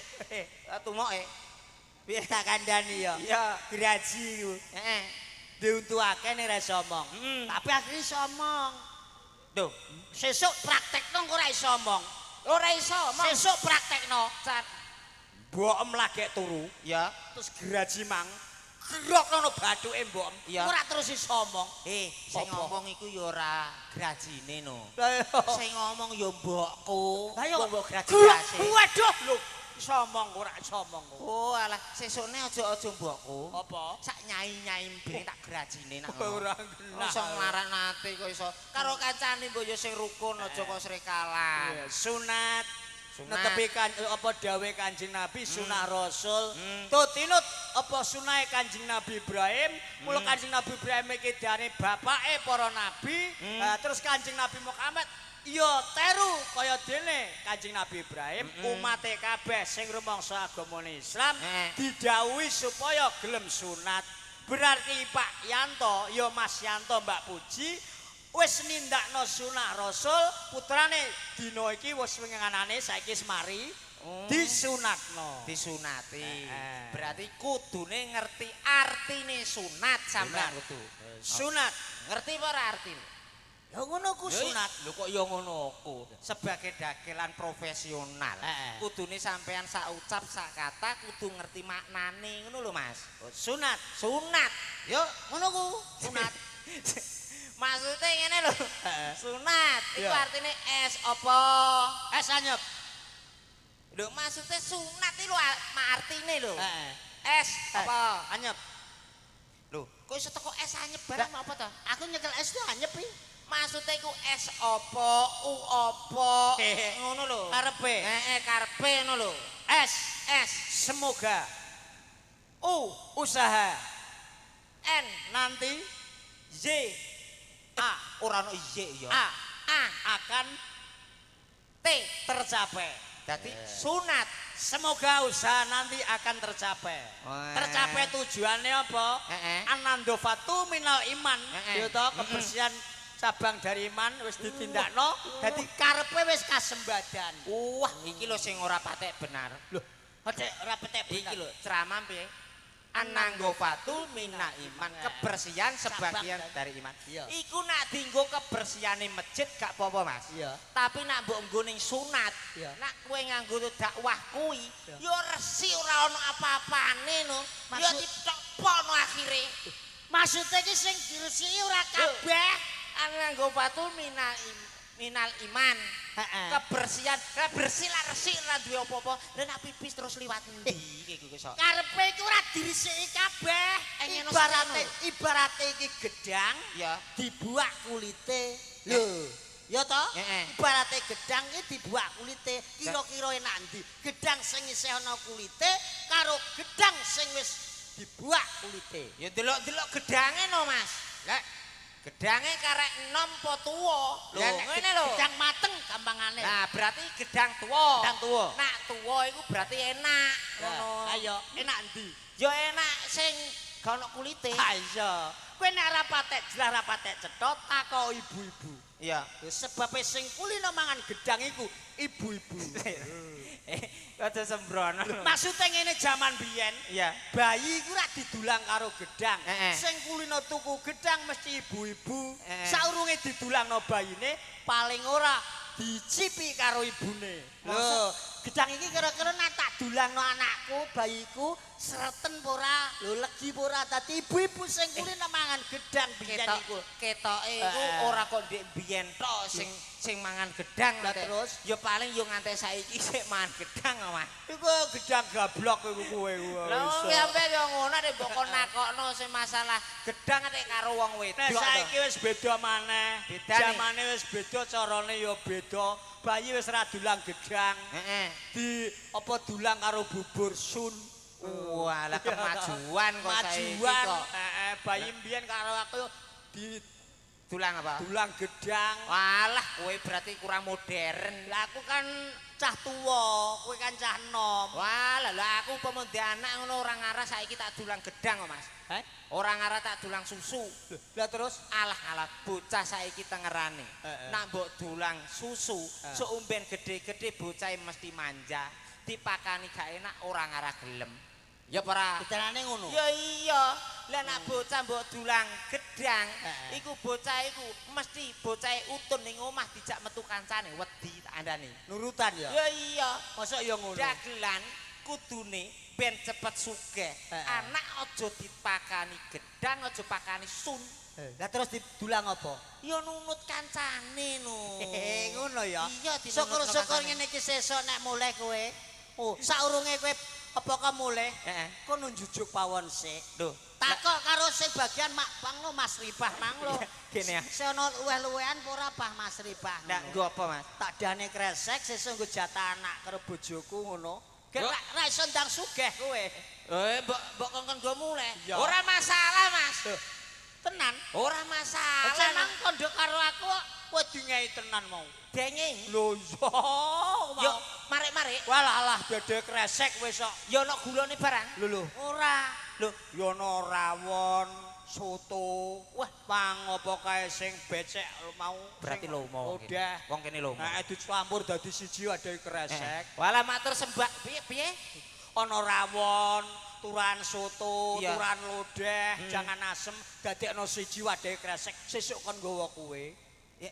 Tumoke. Piye tak kandhani ya? Iya. Graji iku. Heeh. Diuntu akeh nek ora iso omong. Tapi akhire iso omong. Lho, Sesuk praktekno engko ora iso omong. Ora iso omong. Sesuk praktekno. Cat. Mbokem lagek turu, Ya. terus graji mang. Gerokno no bathuke mbokem. Iya. Ora terus iso omong. Sing Apa? ngomong iku ya ora grajine no. Lah iya. Sing ngomong ya mbokku. Lah iya. Mbok graji. Waduh lho, iso omong ora iso omong kok. Oh alah, sesukne aja-aja mbokku. Apa? Sak nyai-nyai mbene tak grajine nak. ngono. Ora genah. Iso nglarakno ati kok iso. Karo kancane mbok ya sing rukun aja kok srekalan. Iya, sunat. Sunat. Netepi kan apa dawuhe Kanjeng Nabi sunah Rasul. Tutinut apa sunahe Kanjeng Nabi Ibrahim. Mula Kanjeng Nabi Ibrahim iki dane bapake para nabi. Terus Kanjeng Nabi Muhammad ya teru kaya dene Kanjeng Nabi Ibrahim, umate kabeh sing rumangsa agamane Islam didhawuhi supaya gelem sunat. Berarti Pak Yanto, ya Mas Yanto Mbak Puji wis nindakno sunah Rasul, putrane dina iki wis winginane saiki wis mari disunatno. Disunati. Heeh. Berarti kudune ngerti artine sunat sampean kudu. Sunat. Ngerti apa ora artine? Ya ngono ku sunat. Lho kok ya ngono ku. Sebagai dagelan profesional, kudune sampean sak ucap sak kata kudu ngerti maknane ngono lho Mas. Sunat. Sunat. Yo ngono ku sunat. Maksudnya ngene lho. Sunat iku artine S apa? S anyep. Lho maksudnya sunat iki lho artine lho. S apa? Anyep. Lho, kok iso teko S anyep barang apa to? Aku nyekel S itu anyep iki. Maksudnya iku S apa, U apa, ngono lho. Karepe. Heeh, karepe ngono lho. S. S. Semoga. U. Usaha. N. Nanti. Y. A. Ora ono Y ya. A. A. Akan T. tercapai. Dadi sunat. Semoga usaha nanti akan tercapai. Tercapai tujuannya apa? Anandofatu minal iman. Ya toh, kebersihan cabang dari iman wis ditindakno, dadi karepe wis kasembadan. Wah, iki lho sing ora patek benar. Lho, patek ora patek benar. Iki lho ceramah piye? Ananggofatu mina iman, kebersihan sebagian dari iman. Iya. Iku nak dienggo kebersihane masjid gak apa-apa, Mas. Iya. Tapi nak mbok nggo ning sunat, Iya. nak kowe nganggo dakwah kuwi, ya resik ora ono apa-apane no. Ya ditepokno akhire. Maksude iki sing diresiki ora kabeh. Ananggofatu minal iman. Heeh. Kebersihan, lah bersih lah resik lah duwe apa-apa. Lah nak pipis terus liwat endi iki iku iso. Karepe iku ora diresiki kabeh. Ibarate Ibarate iki gedang Ya. dibuak kulite. Lho, ya toh? Ibarate gedang iki dibuak kulite, kira-kira enak endi? Gedang sing isih ana kulite karo gedang sing wis dibuak kulite. Ya delok-delok gedange no, Mas. Lah, gedange karek enom apa tuwa? Lho, ngene lho. Gedang mateng gampangane. Nah, berarti gedang tuwa. Gedang tuwa. Nak tuwa iku berarti enak. Ngono. Ayo, enak endi? Ya enak sing gak ono kulite. Ha iya. Kowe nek ora patek jelas ora patek cetha takok ibu-ibu. Iya. Sebabe sing kulino mangan gedang iku ibu-ibu. Aja sembrono. Maksude ngene jaman biyen, Iya. bayi iku rak didulang karo gedang. Sing kulino tuku gedang mesti ibu-ibu. Saurunge didulangno bayine paling ora dicipi karo ibune. Lho, gedang iki kira-kira nek tak dulangno anakku, bayiku, sreten apa ora? Lho, legi apa ora? Dadi ibu-ibu sing kulino mangan gedang biyen iku. Ketoke iku ora kok ndek biyen tok sing mangan gedang. Lah terus? Ya paling yo ngantek saiki sik mangan gedang kok, Mas. Iku gedang gablok iku kowe iku. Lah sampe yo ngono nek mbok kon nakokno sing masalah gedang nek karo wong wedok. Nek saiki wis beda maneh. Jamane wis beda, carane ya beda. Bayi wis ra dulang gedang. Heeh. Di apa dulang karo bubur sun. Walah kemajuan kok saiki kok. Heeh, bayi mbiyen karo aku di dulang apa? Dulang gedang. Walah kowe berarti kurang modern. Lah aku kan cah tuwa, kowe kan cah enom. Walah lah aku upama ndek anak ngono ora ngarah saiki tak dulang gedang kok, Mas. Heh? Ora ngarah tak dulang susu. Lah terus alah bocah saiki tengerane. Nak mbok dulang susu, sok umben gede-gede bocahe mesti manja. Dipakani gak enak ora ngarah gelem. Ya apa ora? Diterane ngono. Ya iya. Lah nek bocah mbok dulang gedang, iku bocah iku mesti bocahe utun ning omah dijak metu kancane wedi tak andani. Nurutan ya? Ya iya. Mosok ya ngono. Dagelan kudune ben cepet sugih. Anak aja dipakani gedang, aja pakani sun. Lah terus didulang apa? Ya nunut kancane no. Ngono ya. Iya, dinunut Syukur-syukur kancane. ngene iki sesuk nek mulih kowe. Oh, saurunge kowe apa ka mulih? Heeh. Kono njujuk pawon sik. Lho, takok karo sing bagian mak bang lo Mas Ripah mang lo. Kene ya. Sing ana luweh-luwehan apa ora Pak Mas Ripah? Ndak nggo apa, Mas? Tak dane kresek sesuk nggo jatah anak karo bojoku ngono. Gen ra iso ndang sugih kowe. Mbok kongkon nggo mulih. Iya. Ora masalah, Mas. Tenan. Ora masalah. Seneng kondo karo aku kok kowe dingehi tenan mau. Denging. Lho iya. Yo marek-marek. Walah alah dede kresek wis kok. Ya ana gulane barang. Lho lho. Ora. Lho, ya ana rawon, soto. Wah, pang apa kae sing becek mau. Berarti lomo. Udah. Wong kene lomo. Heeh, dicampur dadi siji wadah kresek. Walah matur sembah piye piye? Ana rawon, turan soto, Iya. turan lodeh, jangan asem, dadekno siji wadah kresek. Sesuk kon nggawa kowe. Ya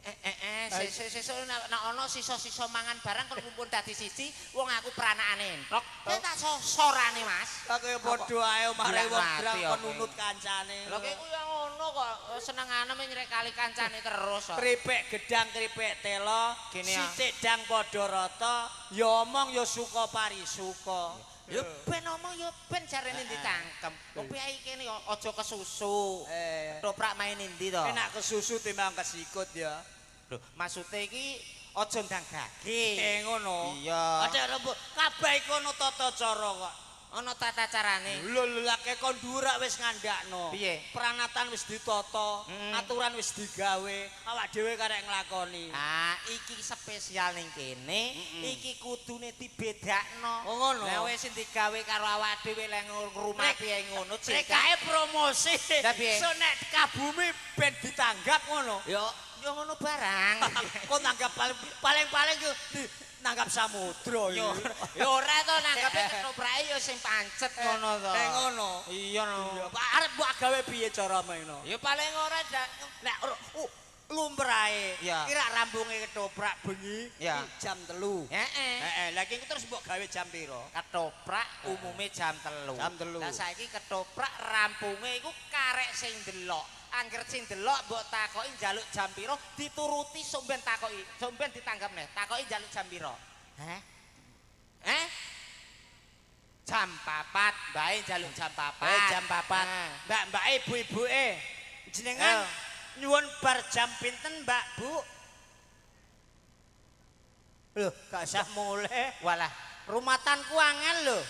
sesuk nek ana sisa-sisa mangan barang kon kumpul dadi siji, wong aku peranakane entok. Kowe tak sosorane, Mas. Lah kaya padha ae omare Gila wong mati brang kon aku. nunut kancane. Lho kowe kuwi ngono kok senengane nyrekali kancane terus kok. Kripik gedang kripik telo, Gini ya. sithik dang padha rata, ya omong ya suka parisuka. Ya ben omong ya ben jarene ditangkem. Wong piye kene aja kesusu. Ketoprak main endi to? Enak kesusu timbang kesikut ya. Lho, maksude iki aja ndang gage. Ngono. Iya. Ada rembug kabeh iku ana tata cara kok. Ana tata carane. Lho lho lake kon dhuwur wis ngandakno. Piye? Pranatan wis ditata, aturan wis digawe, awak dhewe karek nglakoni. Ah, iki spesial ning kene, iki kudune dibedakno. Oh, ngono. Lah wis sing digawe karo awak dhewe lek ngrumati piye ngono cek. Rekae promosi. Lah piye? So nek kabumi ben ditanggap ngono. Yo yo ngono barang. Kok nanggap paling-paling yo nanggap samudra Yo yo ora to nanggape ketoprake yo sing pancet ngono to. Ngono. Iya no. Iya, Pak arep mbok gawe piye cara maino? Ya paling ora nek lumrahe. Iya. Kira rambunge ketoprak bengi Iya. jam 3. Heeh. Heeh, lha iki terus mbok gawe jam pira? Ketoprak umume jam 3. Jam 3. Lah saiki ketoprak rampunge iku karek sing ndelok. Angger sing ndelok mbok takoki njaluk jam pira, dituruti sok ben takoki, sok ben ditanggap neh. Takoki njaluk jam pira? Heh? Eh? Jam 4, mbae njaluk jam 4. Jam 4. Nah. Mbak-mbak ibu-ibuke jenengan nyuwun bar jam pinten, Mbak, Bu? Loh, gak usah mulih. Walah, Rumatanku angel lho.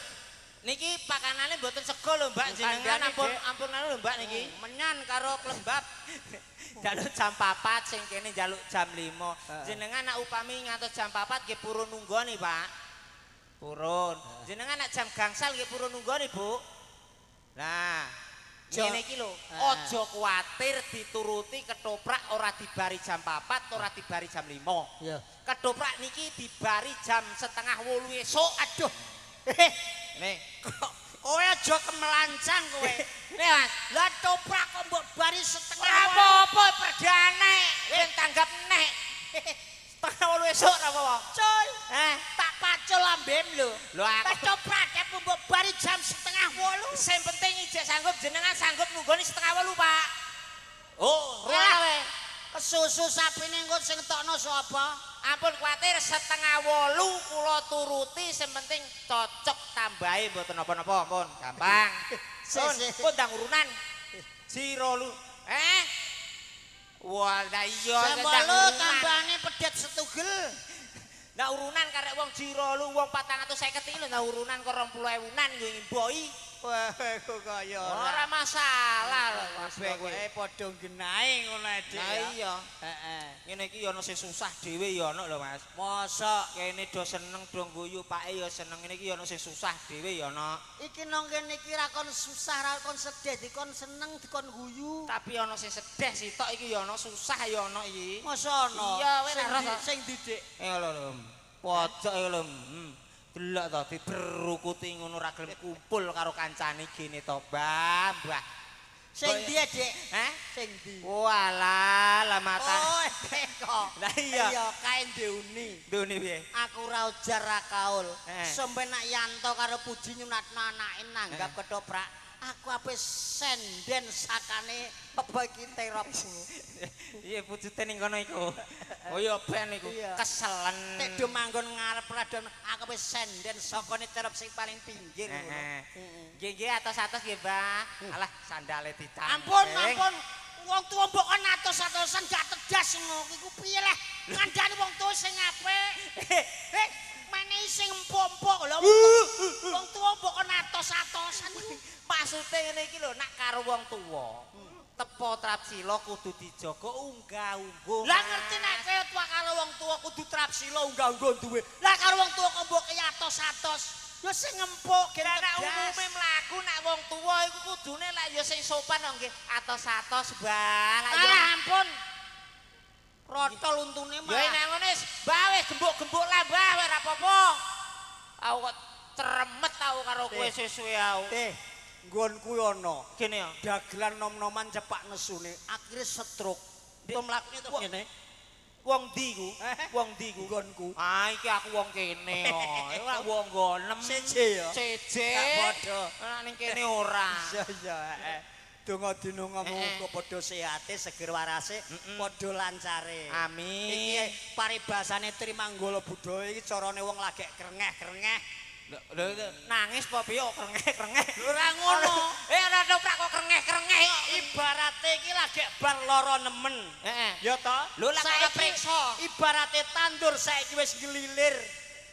Niki pakanane mboten sego lho, Mbak, jenengan Kandhane, ampun Dek. ampun anu lho, Mbak niki. Menyan karo klembab. Njaluk jam 4 sing kene njaluk jam 5. Heeh. Jenengan nek upami ngantos jam 4 nggih purun nunggoni, Pak. Purun. Jenengan nek jam gangsal nggih purun nunggoni, Bu. Nah, Ngene iki lho, aja kuwatir dituruti ketoprak ora dibari jam 4, ora dibari jam 5. Iya. Ketoprak niki dibari jam 7.30 esuk. Aduh. Nih, Kowe aja kemelancang kowe. nih Mas. Lah toprak kok mbok bari setengah Ora apa-apa perdane, ben tanggap nek. 7.30 esuk ora apa-apa. Coy. Eh, Tak pacul lambem lho. Lho aku Ketoprak mbok bari jam 7.30. sing penting ijek sanggup jenengan sanggup nunggoni 7.30, Pak. Oh, Lah. wae. Kesusu sapine engko sing tokno sapa? Ampun kuwatir 7.30 kula turuti sing penting cocok tambahe mboten napa-napa, pun gampang. Pun, pun ndang urunan. Jiro lu. Eh? Wah, lah iya Jam 8 tambahane pedet setugel. Lah urunan karek wong jiro lu wong 450 iki lho ndak urunan kok 20.000-an nggo ngimboi. Wah, kok kaya Ora masalah lho Mas kowe. Pokoke padha genahe ngono ae, Dik. Lah iya. Heeh. Ngene iki ya ana sing susah dhewe ya ana lho Mas. Mosok Kene do seneng do guyu, pake ya seneng ngene iki ya ana sing susah dhewe ya ana. iki nang kene iki ra kon susah, ra kon sedih, dikon seneng, dikon guyu. Tapi ana sing sedih sitok iki ya ana susah ya ana iki. Mosok ana. Iya, kowe ra roh. Sing ndi, Dik? Eh lho lho. Pojok e lho. Delok to diberukuti ngono ra gelem kumpul karo kancane gene to, Mbah, Mbah. Sing ndi, Dik? Heh? Sing ndi? Walah, lah mata. Oh, teko. Lah iya. Iya, kae ndeuni. Ndune piye? Aku ora ujar ra kaul. Sampe nak Yanto karo Puji nyunatno anake nanggap ketoprak. Aku ape senden sakane apa iki terop. Iya pujute ning kono iku. Oh iya ben iku keselen. Nek do manggon ngarep radon aku wis senden sakane terop sing paling pinggir ngono. Heeh. Nggih nggih atos-atos nggih, Mbah. Alah sandale ditangking. Ampun, ampun. Wong tuwa mbok kon atos-atosan gak tedas ngono iku piye leh? Ngandani wong tuwa sing apik. Eh, menehi sing empuk-empuk lho. Wong tuwa mbok kon atos-atosan iku. Maksude ngene iki lho, nak karo wong tuwa. Tepo trapsila kudu dijaga unggah-ungguh. Lah ngerti nek kowe tuwa karo wong tuwa kudu trapsila unggah-ungguh duwe. Lah karo wong tuwa kok mbok kei atos-atos. Ya sing empuk gen Lah nek tedas. umume mlaku nak wong tuwa iku kudune lak ya sing sopan kok nggih atos-atos, Mbah. Lah ya Alah ampun. Rotol untune Ya malah. nek ngene wis, Mbah wis gembuk-gembuk lah, Mbah, wis ora apa-apa. Aku kok tremet aku karo kowe suwe-suwe aku. Teh, nggonku ana. Gene ya. Dagelan nom-noman cepak nesune, akhire stroke. To mlakune to ngene. Wong ndi ku? Wong ndi ku? Nggonku. Ah iki aku wong kene kok. Iku lak wong nggonem. Seje ya. Seje. Gak padha. Nek ning kene ora. Iya iya heeh. Donga dinonga muga padha sehate, seger warase, padha lancare. Amin. Iki paribasane Trimanggala budaya iki carane wong lagek krengeh-krengeh. Lho nangis apa piye kok krengeh-krengeh? Ora ngono. Eh ora toprak kok krengeh-krengeh kok. Ibarate iki lagek bar lara nemen. Heeh. Ya to? Lho, lah kok priksa. Ibarate tandur saiki wis nglilir.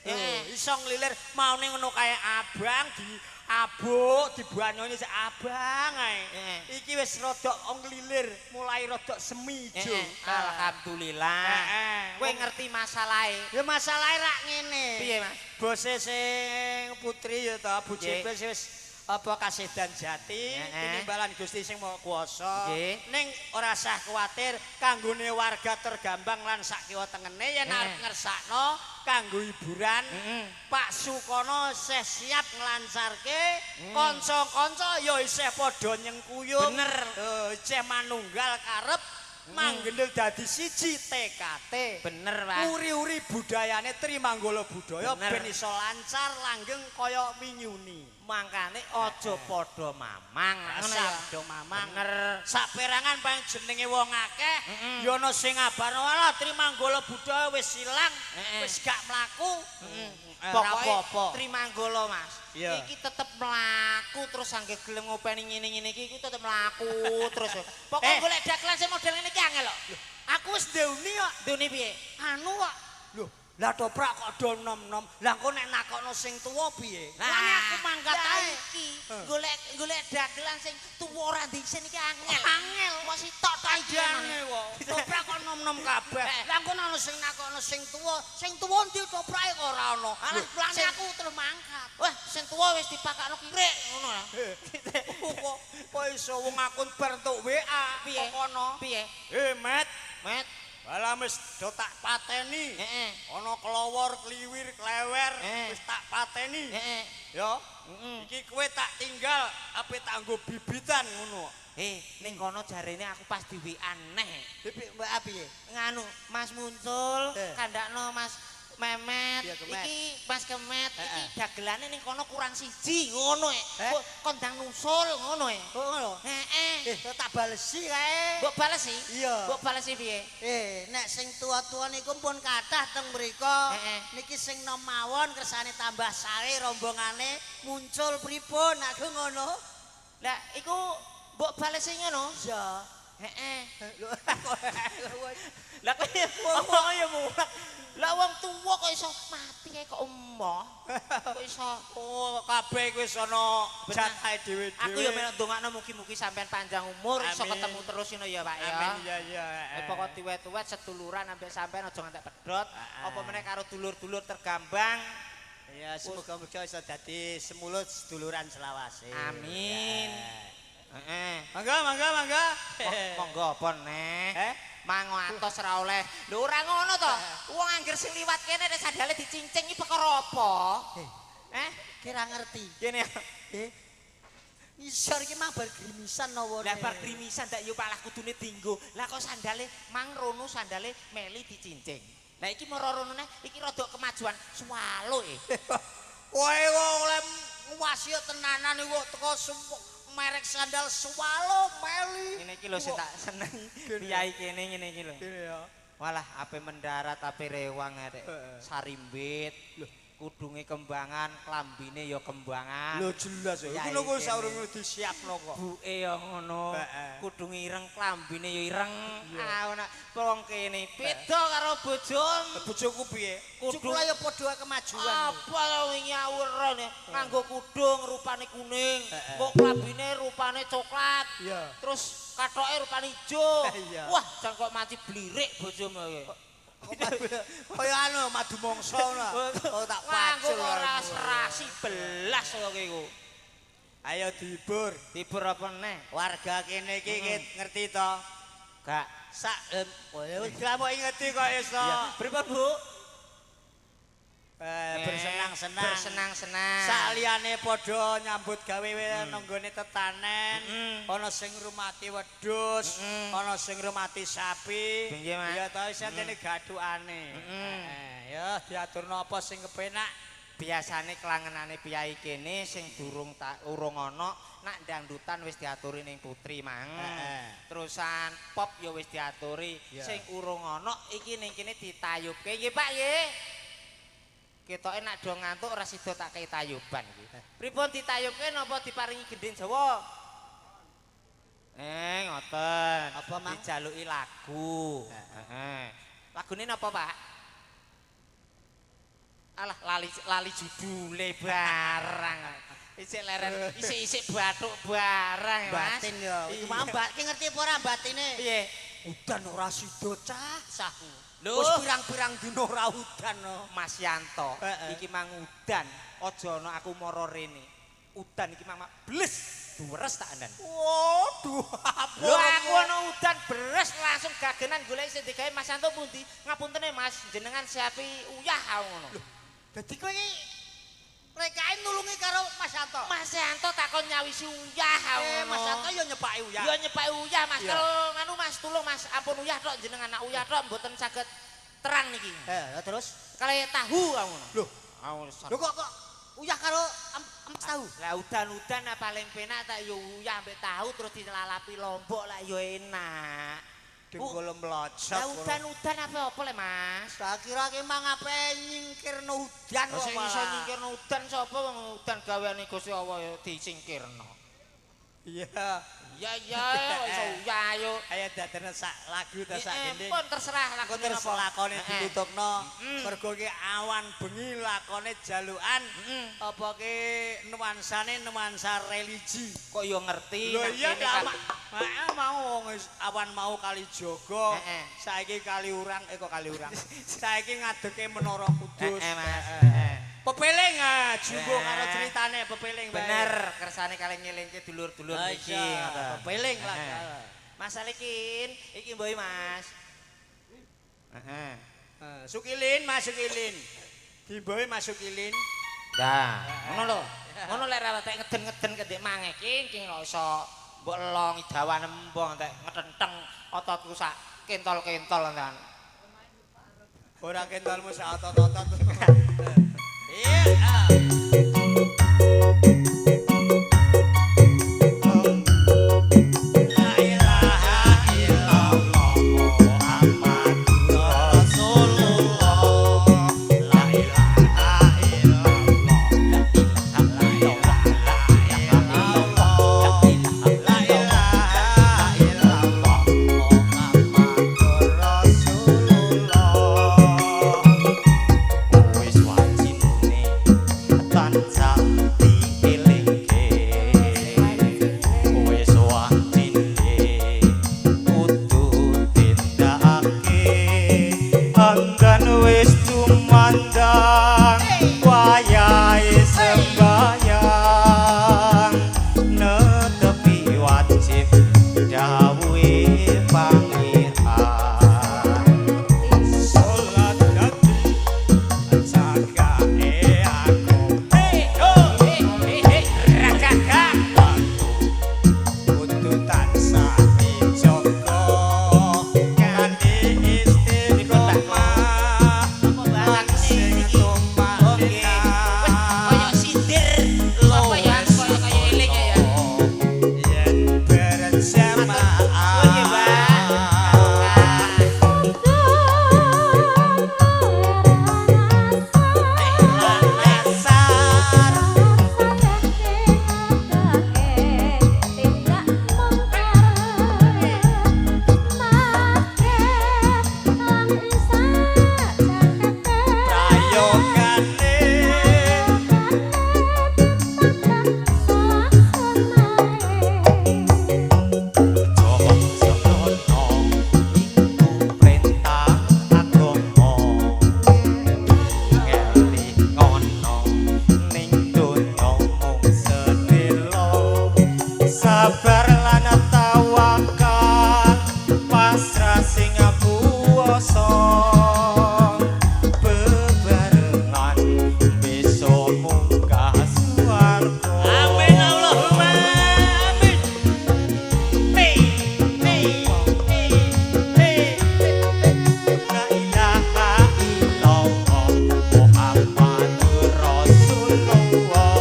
Heeh. Iso nglilir maune ngono kae abang di abuk dibanyoni sik abang ae. Iki wis rodok nglilir, mulai rodok semi ijo. Alhamdulillah. Heeh. Kowe ngerti masalahe. Ya masalahe rak ngene. Piye, Mas? Bose sing putri ya ta, Bu Jepes wis apa kasedan jati tinimbalan Gusti sing Maha Kuwasa. Ning ora sah kuwatir kanggone warga tergambang lan sak kiwa tengene yen arep ngersakno kanggo hiburan. Pak Sukono isih siap nglancarke, kanca-kanca ya isih padha nyengkuyung. Bener. Isih manunggal karep manggendel dadi siji TKT. Bener, Mas. Uri-uri budayane Trimanggala budaya ben iso lancar langgeng kaya wingi-uni. Mangkane aja padha mamang. Ngono ya. Padha mamang. Bener. Saperangan paling jenenge wong akeh ya ana sing ngabarno alah Trimanggala budaya wis ilang, wis gak mlaku. Pokoke apa-apa. Trimanggala, Mas. Iki tetep mlaku terus angge gelem ngopeni ngene-ngene iki iki tetep mlaku terus. Pokoke golek dagelan sing model ngene iki angel kok. Aku wis ndeuni kok. Ndune piye? Anu kok. Lho, lah toprak kok do nom-nom. Lah engko nek nakokno sing tuwa piye? Lah aku mangkat ae. iki. Golek dagelan sing tuwa ora ndisin iki angel. Angel. Kok sitok tok iki. Kandhane kok. Toprak kok nom-nom kabeh. Lah engko nek ana sing nakokno sing tuwa, sing tuwa ndi toprake kok ora ana. Alah, Alah, mulane aku terus mangkat. Wah, Sing tuwa wis dipakakno kirik ngono lah. Kok kok iso wong akun bar entuk WA Piye? kono. Piye? Eh, Met, Met. Bala wis do tak pateni. Heeh. Ana kelowor, kliwir, klewer wis tak pateni. Heeh. Ya. Heeh. Iki kowe tak tinggal ape tak nggo bibitan ngono. Eh, ning kono jarene aku pas di WA neh. Bibik mbak piye? Nganu, Mas muncul, kandakno Mas Memet, iki Mas Kemet, iki dagelane ning kono kurang siji ngono e. Kok kondang nusul ngono e. Oh ngono. Heeh. Eh, tak balesi kae. Mbok balesi? Iya. Mbok balesi piye? Eh, nek sing tua-tua niku pun kathah teng mriku. Niki sing nom mawon kersane tambah sae rombongane muncul pripun aku ngono. Lah iku mbok balesi ngono? Iya. Heeh. Lah kok wong ya mulak. Lah wong tuwa kok iso mati kae kok emoh. Kok iso Oh, kabeh wis ana jatahe dhewe-dhewe. Aku ya melok ndongakno mugi-mugi sampean panjang umur iso ketemu terus ngono ya Pak ya. Amin iya iya. Pokok tuwet-tuwet seduluran ambek sampean aja ngantek pedhot. Apa meneh karo dulur-dulur tergambang. Ya semoga-moga iso dadi semulut seduluran selawase. Amin. Heeh. Mangga mangga mangga. Monggo apa neh? Mango atos ora oleh. Lho ora ngono to. Wong angger sing liwat kene nek sandale dicincing iki perkara apa? Eh, kira ngerti. Kene. Ngisor iki mang bar grimisan napa? Lah bar grimisan ndak yo malah kudune dinggo. Lah kok sandale mang rono sandale meli dicincing. Lah iki mara rono neh iki rada kemajuan swalo e. Kowe kok oleh nguwasi tenanan iku teko merek sandal Swallow meli. Ngene iki lho sing tak seneng piyai kene ngene iki lho. Kene ya. Walah ape mendarat ape rewang arek. Sarimbit. Lho kudunge kembangan, klambine ya kembangan. Lho jelas ya. Iku lho saurunge disiapno kok. Buke ya ngono. Kudunge ireng, klambine ya ireng. Ah nek wong kene beda karo bojom. Bojoku piye? Kudung ya padha kemajuan. Apa lho wingi awurane nganggo kudung rupane kuning, kok klambine rupane coklat. Terus kathoke rupane ijo. Wah, jan kok mati blirik bojomu iki. Kaya anu madu mongso ngono. Oh tak pacul. Ora serasi belas kok iku. Ayo dihibur. Dihibur apa neh? Warga kene iki ngerti to? Gak. Sak wis kok ngerti kok iso. Pripun, Bu? Bersenang-senang. Bersenang-senang. Saliyane padha nyambut gawe nenggone tetanen, ana sing ngrumati wedhus, ana sing ngrumati sapi. Ya ta isih kene gathukane. Ya diaturno apa sing kepenak. Biasane kelangenane piyai kene sing durung tak urung ana nak dangdutan wis diaturi ning putri mang. Terusan pop ya wis diaturi. Sing urung ana iki ning kene ditayubke nggih Pak nggih. Ketoke nak do ngantuk ora sida tak kei tayuban iki. Pripun ditayubke napa diparingi gendhing Jawa? Ngoten. Apa mang? Dijaluki lagu. Heeh. Lagune napa, Pak? Alah lali judule barang. Isik leren, isik-isik bathuk barang, Mas. Batin ya. Iku mang ki ngerti apa ora batine? Piye? Udan ora sida cah. Sah. Lho, wis pirang-pirang dina ora udan no. Mas Yanto, iki mang udan, aja ana aku mara rene. Udan iki mang bles, duweres tak andan. Waduh, Lho aku ana udan beres langsung gagenan golek sing digawe Mas Yanto pundi? Ngapuntene Mas, jenengan siapi uyah aku ngono. Dadi kowe iki rekae nulungi karo Mas Yanto. Mas Yanto takon nyawisi uyah aku ngono. Mas Yanto ya nyepaki uyah. Ya nyepaki uyah Mas. Kalau nganu Mas, tulung Mas, ampun uyah tok jenengan nak uyah tok mboten saged terang niki. Terus kalih tahu aku ngono. Lho, aku lho kok uyah karo ampas tahu. Lah udan-udan apa paling penak tak yo uyah ambek tahu terus dilalapi lombok lah yo enak. Dengkul mlocot. Lah udan-udan apa le Mas? Tak kira ki mang ape nyingkirno udan kok. Sing iso nyingkirno udan sapa wong udan gaweane Gusti Allah ya disingkirno. Iya. Iya iya kok iso uyah ayo. Ayo dadene sak lagu ta sak gending. Pun terserah Engko lagune terus napa. lakone ditutupno. Mergo ki awan bengi lakone jalukan. Apa ki nuansane nuansa religi. Kok yo ngerti. Lho iya mau wong awan mau Kalijaga. Saiki Kaliurang kok Kaliurang. Saiki ngadeke Menara Kudus. Mas. Pepeling ah, jumbo karo ceritane pepeling bae. Bener, kersane kalih ngelingke dulur-dulur mriki ngoten. Pepeling lah. Mas Alikin, iki mboke Mas. Heeh. Sukilin, Mas Sukilin. Dimbohe Mas Sukilin. Dah, ngono lho. Ngono lek ra tek ngeden-ngeden kendek mange iki iki kok iso mbok elong dawan embong tek ngetenteng ototku sak kentol-kentol entan. Ora kentolmu sak otot-otot. Iya. La ilaha illallah Muhammadur Rasulullah. La ilaha illallah. La ilaha illallah. La ilaha illallah Muhammadur Rasulullah. Wis wajibne tansah dielingke, wis wajibne kudu tindakake, anggan wis tumandang wayahe sembahyang, netepi wajib dawuhe Pangeran. Salat dadi jagake aku. Hei, ho, hei, hei, hei, ragagak. Kudu tansah dijaga kanthi istiqomah lan sing tumanina. Kaya sindir. Apa ya kaya kaya eling ya. Yen berjamaah. Oke, Mbak. Dasar prayogane Joko iku perintah agama, ngelingono ning donya mung sedelo, sabar lan tawakal, pasrah sing kuwasa, bebarengan besok munggah swarga. Amin Allahumma amin. Hey, hey, hey, hey. La ilaha illallah Muhammadur Rasulullah.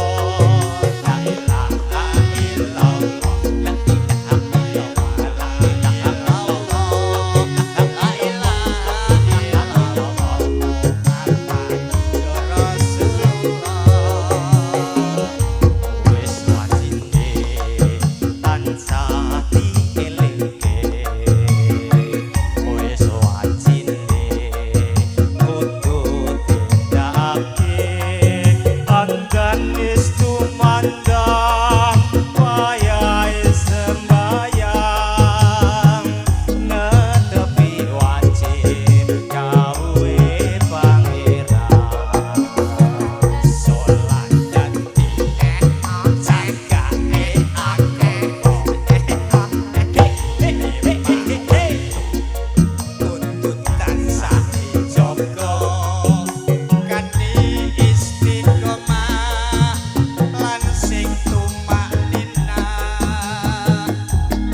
La ilaha illallah. La ilaha illallah. La ilaha illallah. Muhammadur Rasulullah. Wis wajibne tansah dielingke, wis wajibne kudu tindakake, anggan wis tumandang wayahe sembahyang, netepi wajib dawuhe Pangeran. Salat dadi jagake agama, Kudu tansah dijaga kanthi istiqomah lan sing tumanina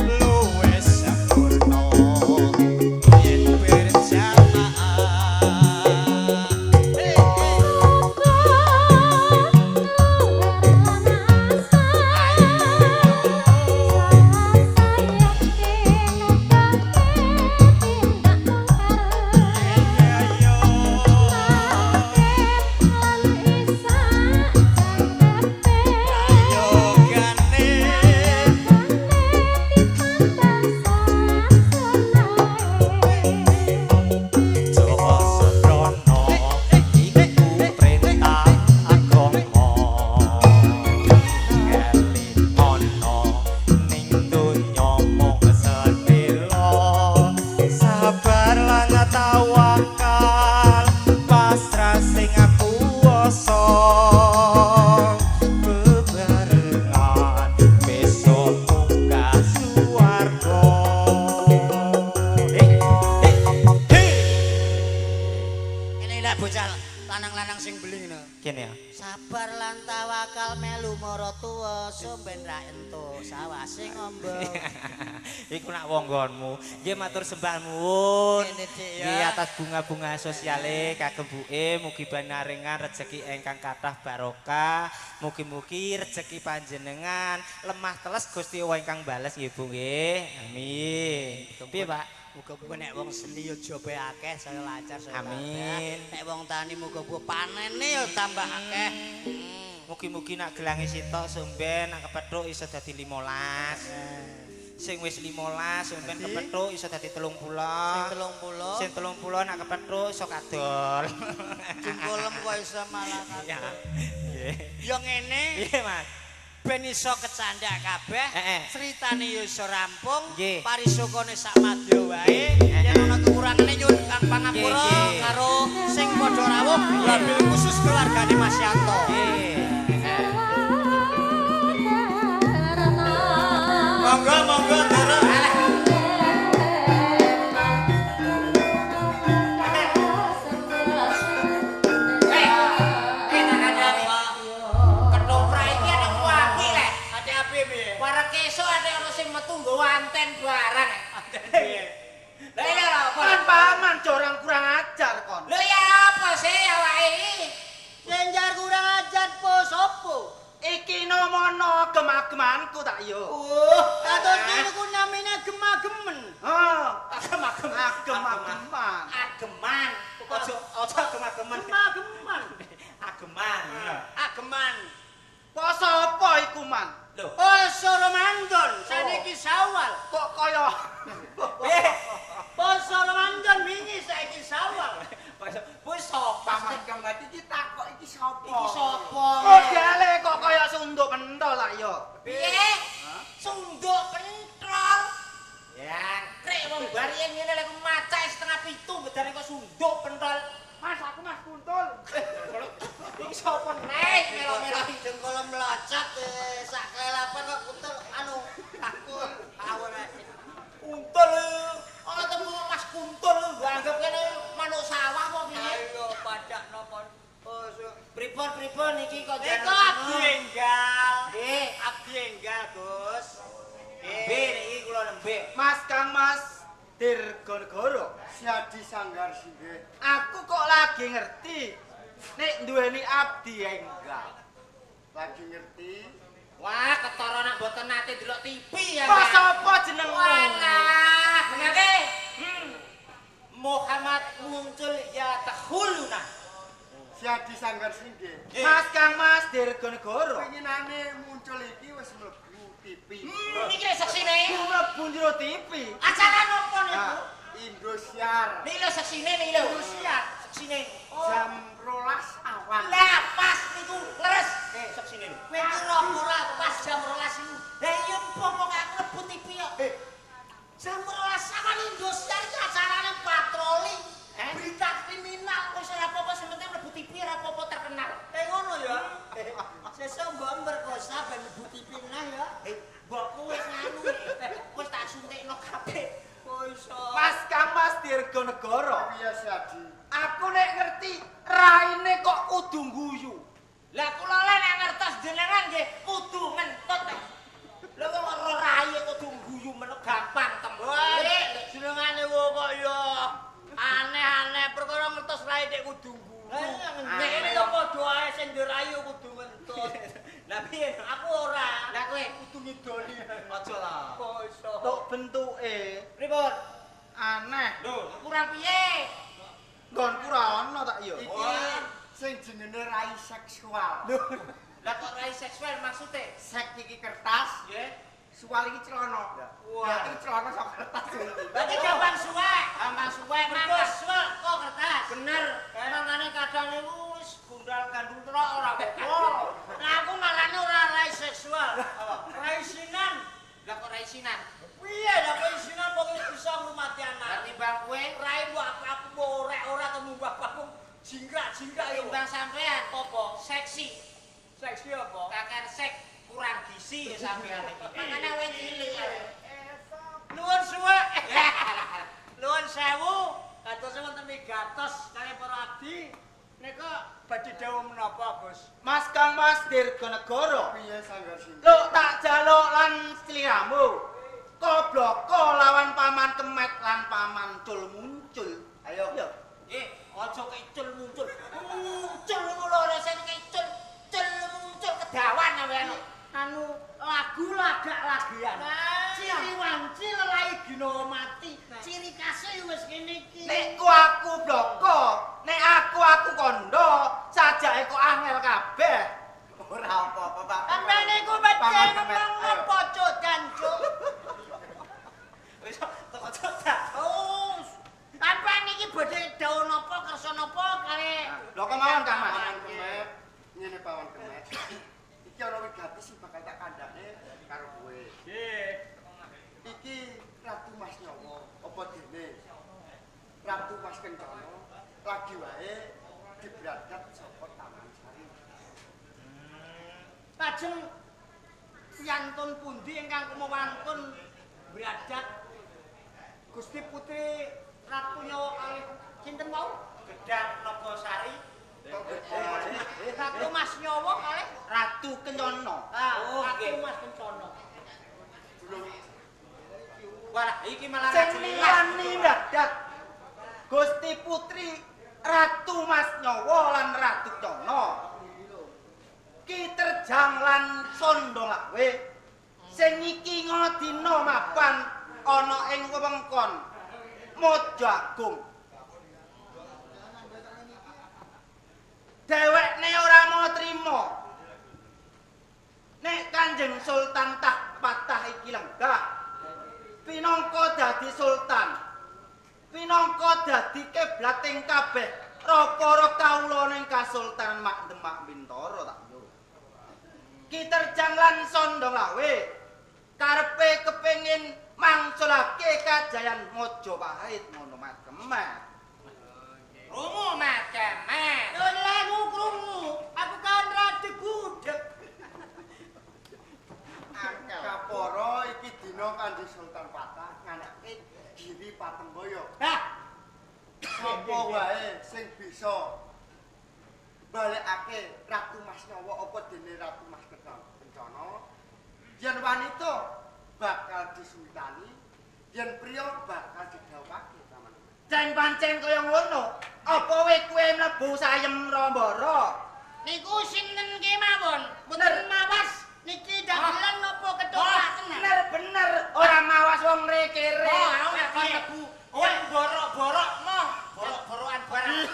luwih sempurna yen berjamaah. Prayogane Jawa Srana iku perintah agama, ngelingono ning donya mung sedelo, sabar lan tawakal, pasrah sing kuwasa. sing beling no. Kene ya. Sabar lan tawakal melu maratuwa somben ra entuk sawah sing ombo. Iku nak wong nggonmu. Nggih matur sembah nuwun. Nggih atas bunga-bunga sosiale kagem buke mugi pinaringan rejeki ingkang kathah barokah. Mugi-mugi rejeki panjenengan lemah teles Gusti Allah ingkang bales nggih Bu nggih. Amin. Piye Pak? Muga-muga nek wong seni ya jobe akeh saya lancar saya. Amin. Nek wong tani muga-muga panene ya tambah akeh. Mugi-mugi nak gelange sitok somben nak kepethuk iso dadi 15. Sing wis 15 somben kepethuk iso dadi 30. Sing 30. Sing 30 nak kepethuk iso kadol. Jengkolem kok iso malah Ya. Nggih. Ya ngene. Piye Mas? Ben iso kecandak kabeh, critane ya iso rampung, parisukane sak madya wae. Yen ana kekurangane nyuwun Kang pangapura karo sing padha rawuh, wabil khusus keluargane Mas Yanto. Monggo monggo Dara. Barang. Lah iya lho, Kon paman jorang kurang ajar kon. Lho ya apa sih awake iki? Sing jar kurang ajar po sopo? Iki nomono agem-agemanku tak yo. Kados niku namine gema-gemen. Heeh. Agem-ageman. Agem-ageman. Ageman. Aja aja agem-ageman. Gema-geman. Ageman. Ageman. Poso apa iku man? Lho. Poso Ramadan saniki Syawal. Kok kaya Poso Ramadan wingi saiki Syawal. Poso paman kang iki takok iki sapa? Iki sapa? Modele kok kaya sunduk pentol tak yo. Piye? Sunduk pentol. Ya, krek wong bariye ngene lek macake 6:30 bedane kok sunduk pentol. Mas aku Mas Kuntul. Iki sapa nek melo-melo Jengkolem mlocot sak klelapan kok kuntul anu aku awon ae. Kuntul. Ana temu Mas Kuntul mbok anggap kene manuk sawah apa piye? Ayo padakno kon. Pripun-pripun iki kok Eko abdi enggal. Nggih, abdi enggal, Gus. Nembe niki kula nembe. Mas Kang Mas Dirgonegoro. Siadi Sanggar Singgih. Aku kok lagi ngerti nek duweni abdi enggal. Lagi ngerti. Wah, ketara nak mboten nate delok TV ya. Pas apa jenengmu? Walah, mengake. Muhammad muncul ya tahuluna. Siadi Sanggar Singgih. Mas Kang Mas Dirgonegoro. Pengenane muncul iki wis mlebu TV. Niki lho seksine. Mlebu njero TV. Acara nopo niku? Indosiar. Niki lho seksine niki lho. Indosiar. Seksine. Jam 12 awan. Lah pas niku leres. Seksine lho. Kowe iki roh ora pas jam 12 iku. Lah iya pokoke aku mlebu TV kok. Jam 12 awan Indosiar iki acarane patroli. Berita kriminal. Wis ora apa-apa sing penting mlebu TV ora apa-apa terkenal. Ngono ya. Sesuk mbok merkosa ben mlebu TV neh ya. Mbokku wis nganu. Wis tak suntikno kabeh. Kok iso? Mas Kang Mas Dirgonegoro. Piye Siadi? Aku nek ngerti raine kok kudu guyu. Lah kula lek nek ngertos jenengan nggih kudu ngentut. Lha kok ora rai kudu guyu meneh gampang temen. Wah, jenengane wong kok ya aneh-aneh perkara ngertos rai nek kudu guyu. Lah iya Nek ngene ya padha ae sing ndirayu kudu ngentut. Lah piye? Aku ora. Lah kowe kudu ngidoli. Aja lah. Kok iso? Tok bentuke Pripun? aneh. Lho, kurang piye? Nggonku ra ono tak yo. Iki sing jenenge rai seksual. Lah kok rai seksual maksude? Sek iki kertas, Nggih. sual iki celana. Wah. Berarti celana sok kertas iki. Berarti gampang suwek, gampang suwek Mergo mangan. suwek kok kertas. Bener. Mangane kadang niku wis gundal gandul trok ora apa-apa. Lah aku ngarane ora rai seksual. Rai sinan. Lah kok rai sinan? Piye lah kok isinan pokoke bisa ngrumati Lah anak. timbang kowe Rai mbok aku mbok orek ora temu bapakku jingkrak-jingkrak yo. timbang sampean Apa? Seksi. Seksi apa? Kakean sek kurang gizi ya sampean iki. Mangane awake cilik. Nuwun suwek. Nuwun sewu. Kadose wonten migatos kalih para abdi. Nika badhe dawuh menapa, Gus? Mas Kang Mas Dirgonegoro. Piye sanggar sing? Luk tak jaluk lan sliramu. Kobloko lawan paman Kemet lan paman Cul muncul. Ayo. Yo. Aja kecul muncul. Muncul ngono lho sing kecul. Cul muncul kedawan sampean. Anu lagu lagak lagian. Ciri wanci lelai ginawa mati. Ciri khase wis ngene iki. Nek ku aku bloko, nek aku kondo, sajake kok angel kabeh. Ora apa-apa, Pak. Sampeyan niku becen ngomong apa cuk jancuk. Wis teko cocok. Oh. Sampeyan niki badhe dawuh napa kersa napa kali Bloko mawon Kang Mas. Paman Kemet, ngene Paman Kemet. Iki ana wigati sing bakal tak kandhane karo kowe. Nggih. Iki Ratu Mas Nyawa apa dene? Ratu Mas Kencana lagi wae dibradat saka Taman Sari. Lajeng yantun pundi ingkang kumawantun bradat Gusti Putri Ratu Nyawa kalih sinten wau? Gedang Nagasari, Ratu Mas Nyawa kalih Ratu Kencana. Ah, Oh, Ratu nggih. Mas Kencana. Wah, iki malah Sing liyane bradat Gusti Putri Ratu Mas Nyawa lan Ratu Kencana. Ki Terjang lan Sondong Lawe sing iki ngodina mapan ana ing wewengkon Mojo Agung. Dhewekne ora mau trima. Nek Kanjeng Sultan Tah Patah iki lenggah pinangka dadi sultan, pinangka dadi kiblating kabeh para kawula ning Kasultanan Mak Demak Bintara tak yo. Ki Terjang lan Sondong Lawe karepe kepengin mangsulake kajayan Majapahit ngono Mas Kemet. Krungu Mas Kemet. Lho aku krungu, aku kan rada budek. Kapara iki dina Kanjeng Sultan Patah nganake Giri Patemboyo. Hah, Sapa wae sing bisa balekake Ratu Mas Nyawa apa dene Ratu Mas Kencana? Yen wanita bakal disultani, yen priya bakal didhawuhake Paman. Jen pancen kaya ngono, apa we kowe mlebu sayem Rambara? Niku sinten kemawon? Mboten mawas niki dagelan napa ketoprak tenan? Bener bener ora mawas wong rekere. Oh, aku nek kon mlebu. Kowe borok-borok moh, borok-borokan barang.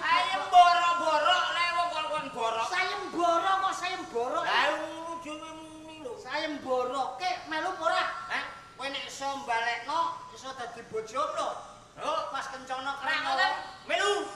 Ayo borok-borok lek wong kon borok. Sayembara kok sayembara? Lah ngono dhewe muni lho. Sayembara ke melu apa ora? Hah? Kowe nek iso mbalekno iso dadi bojomu lho. Oh, Mas Kencana ora keren ngoten. Melu.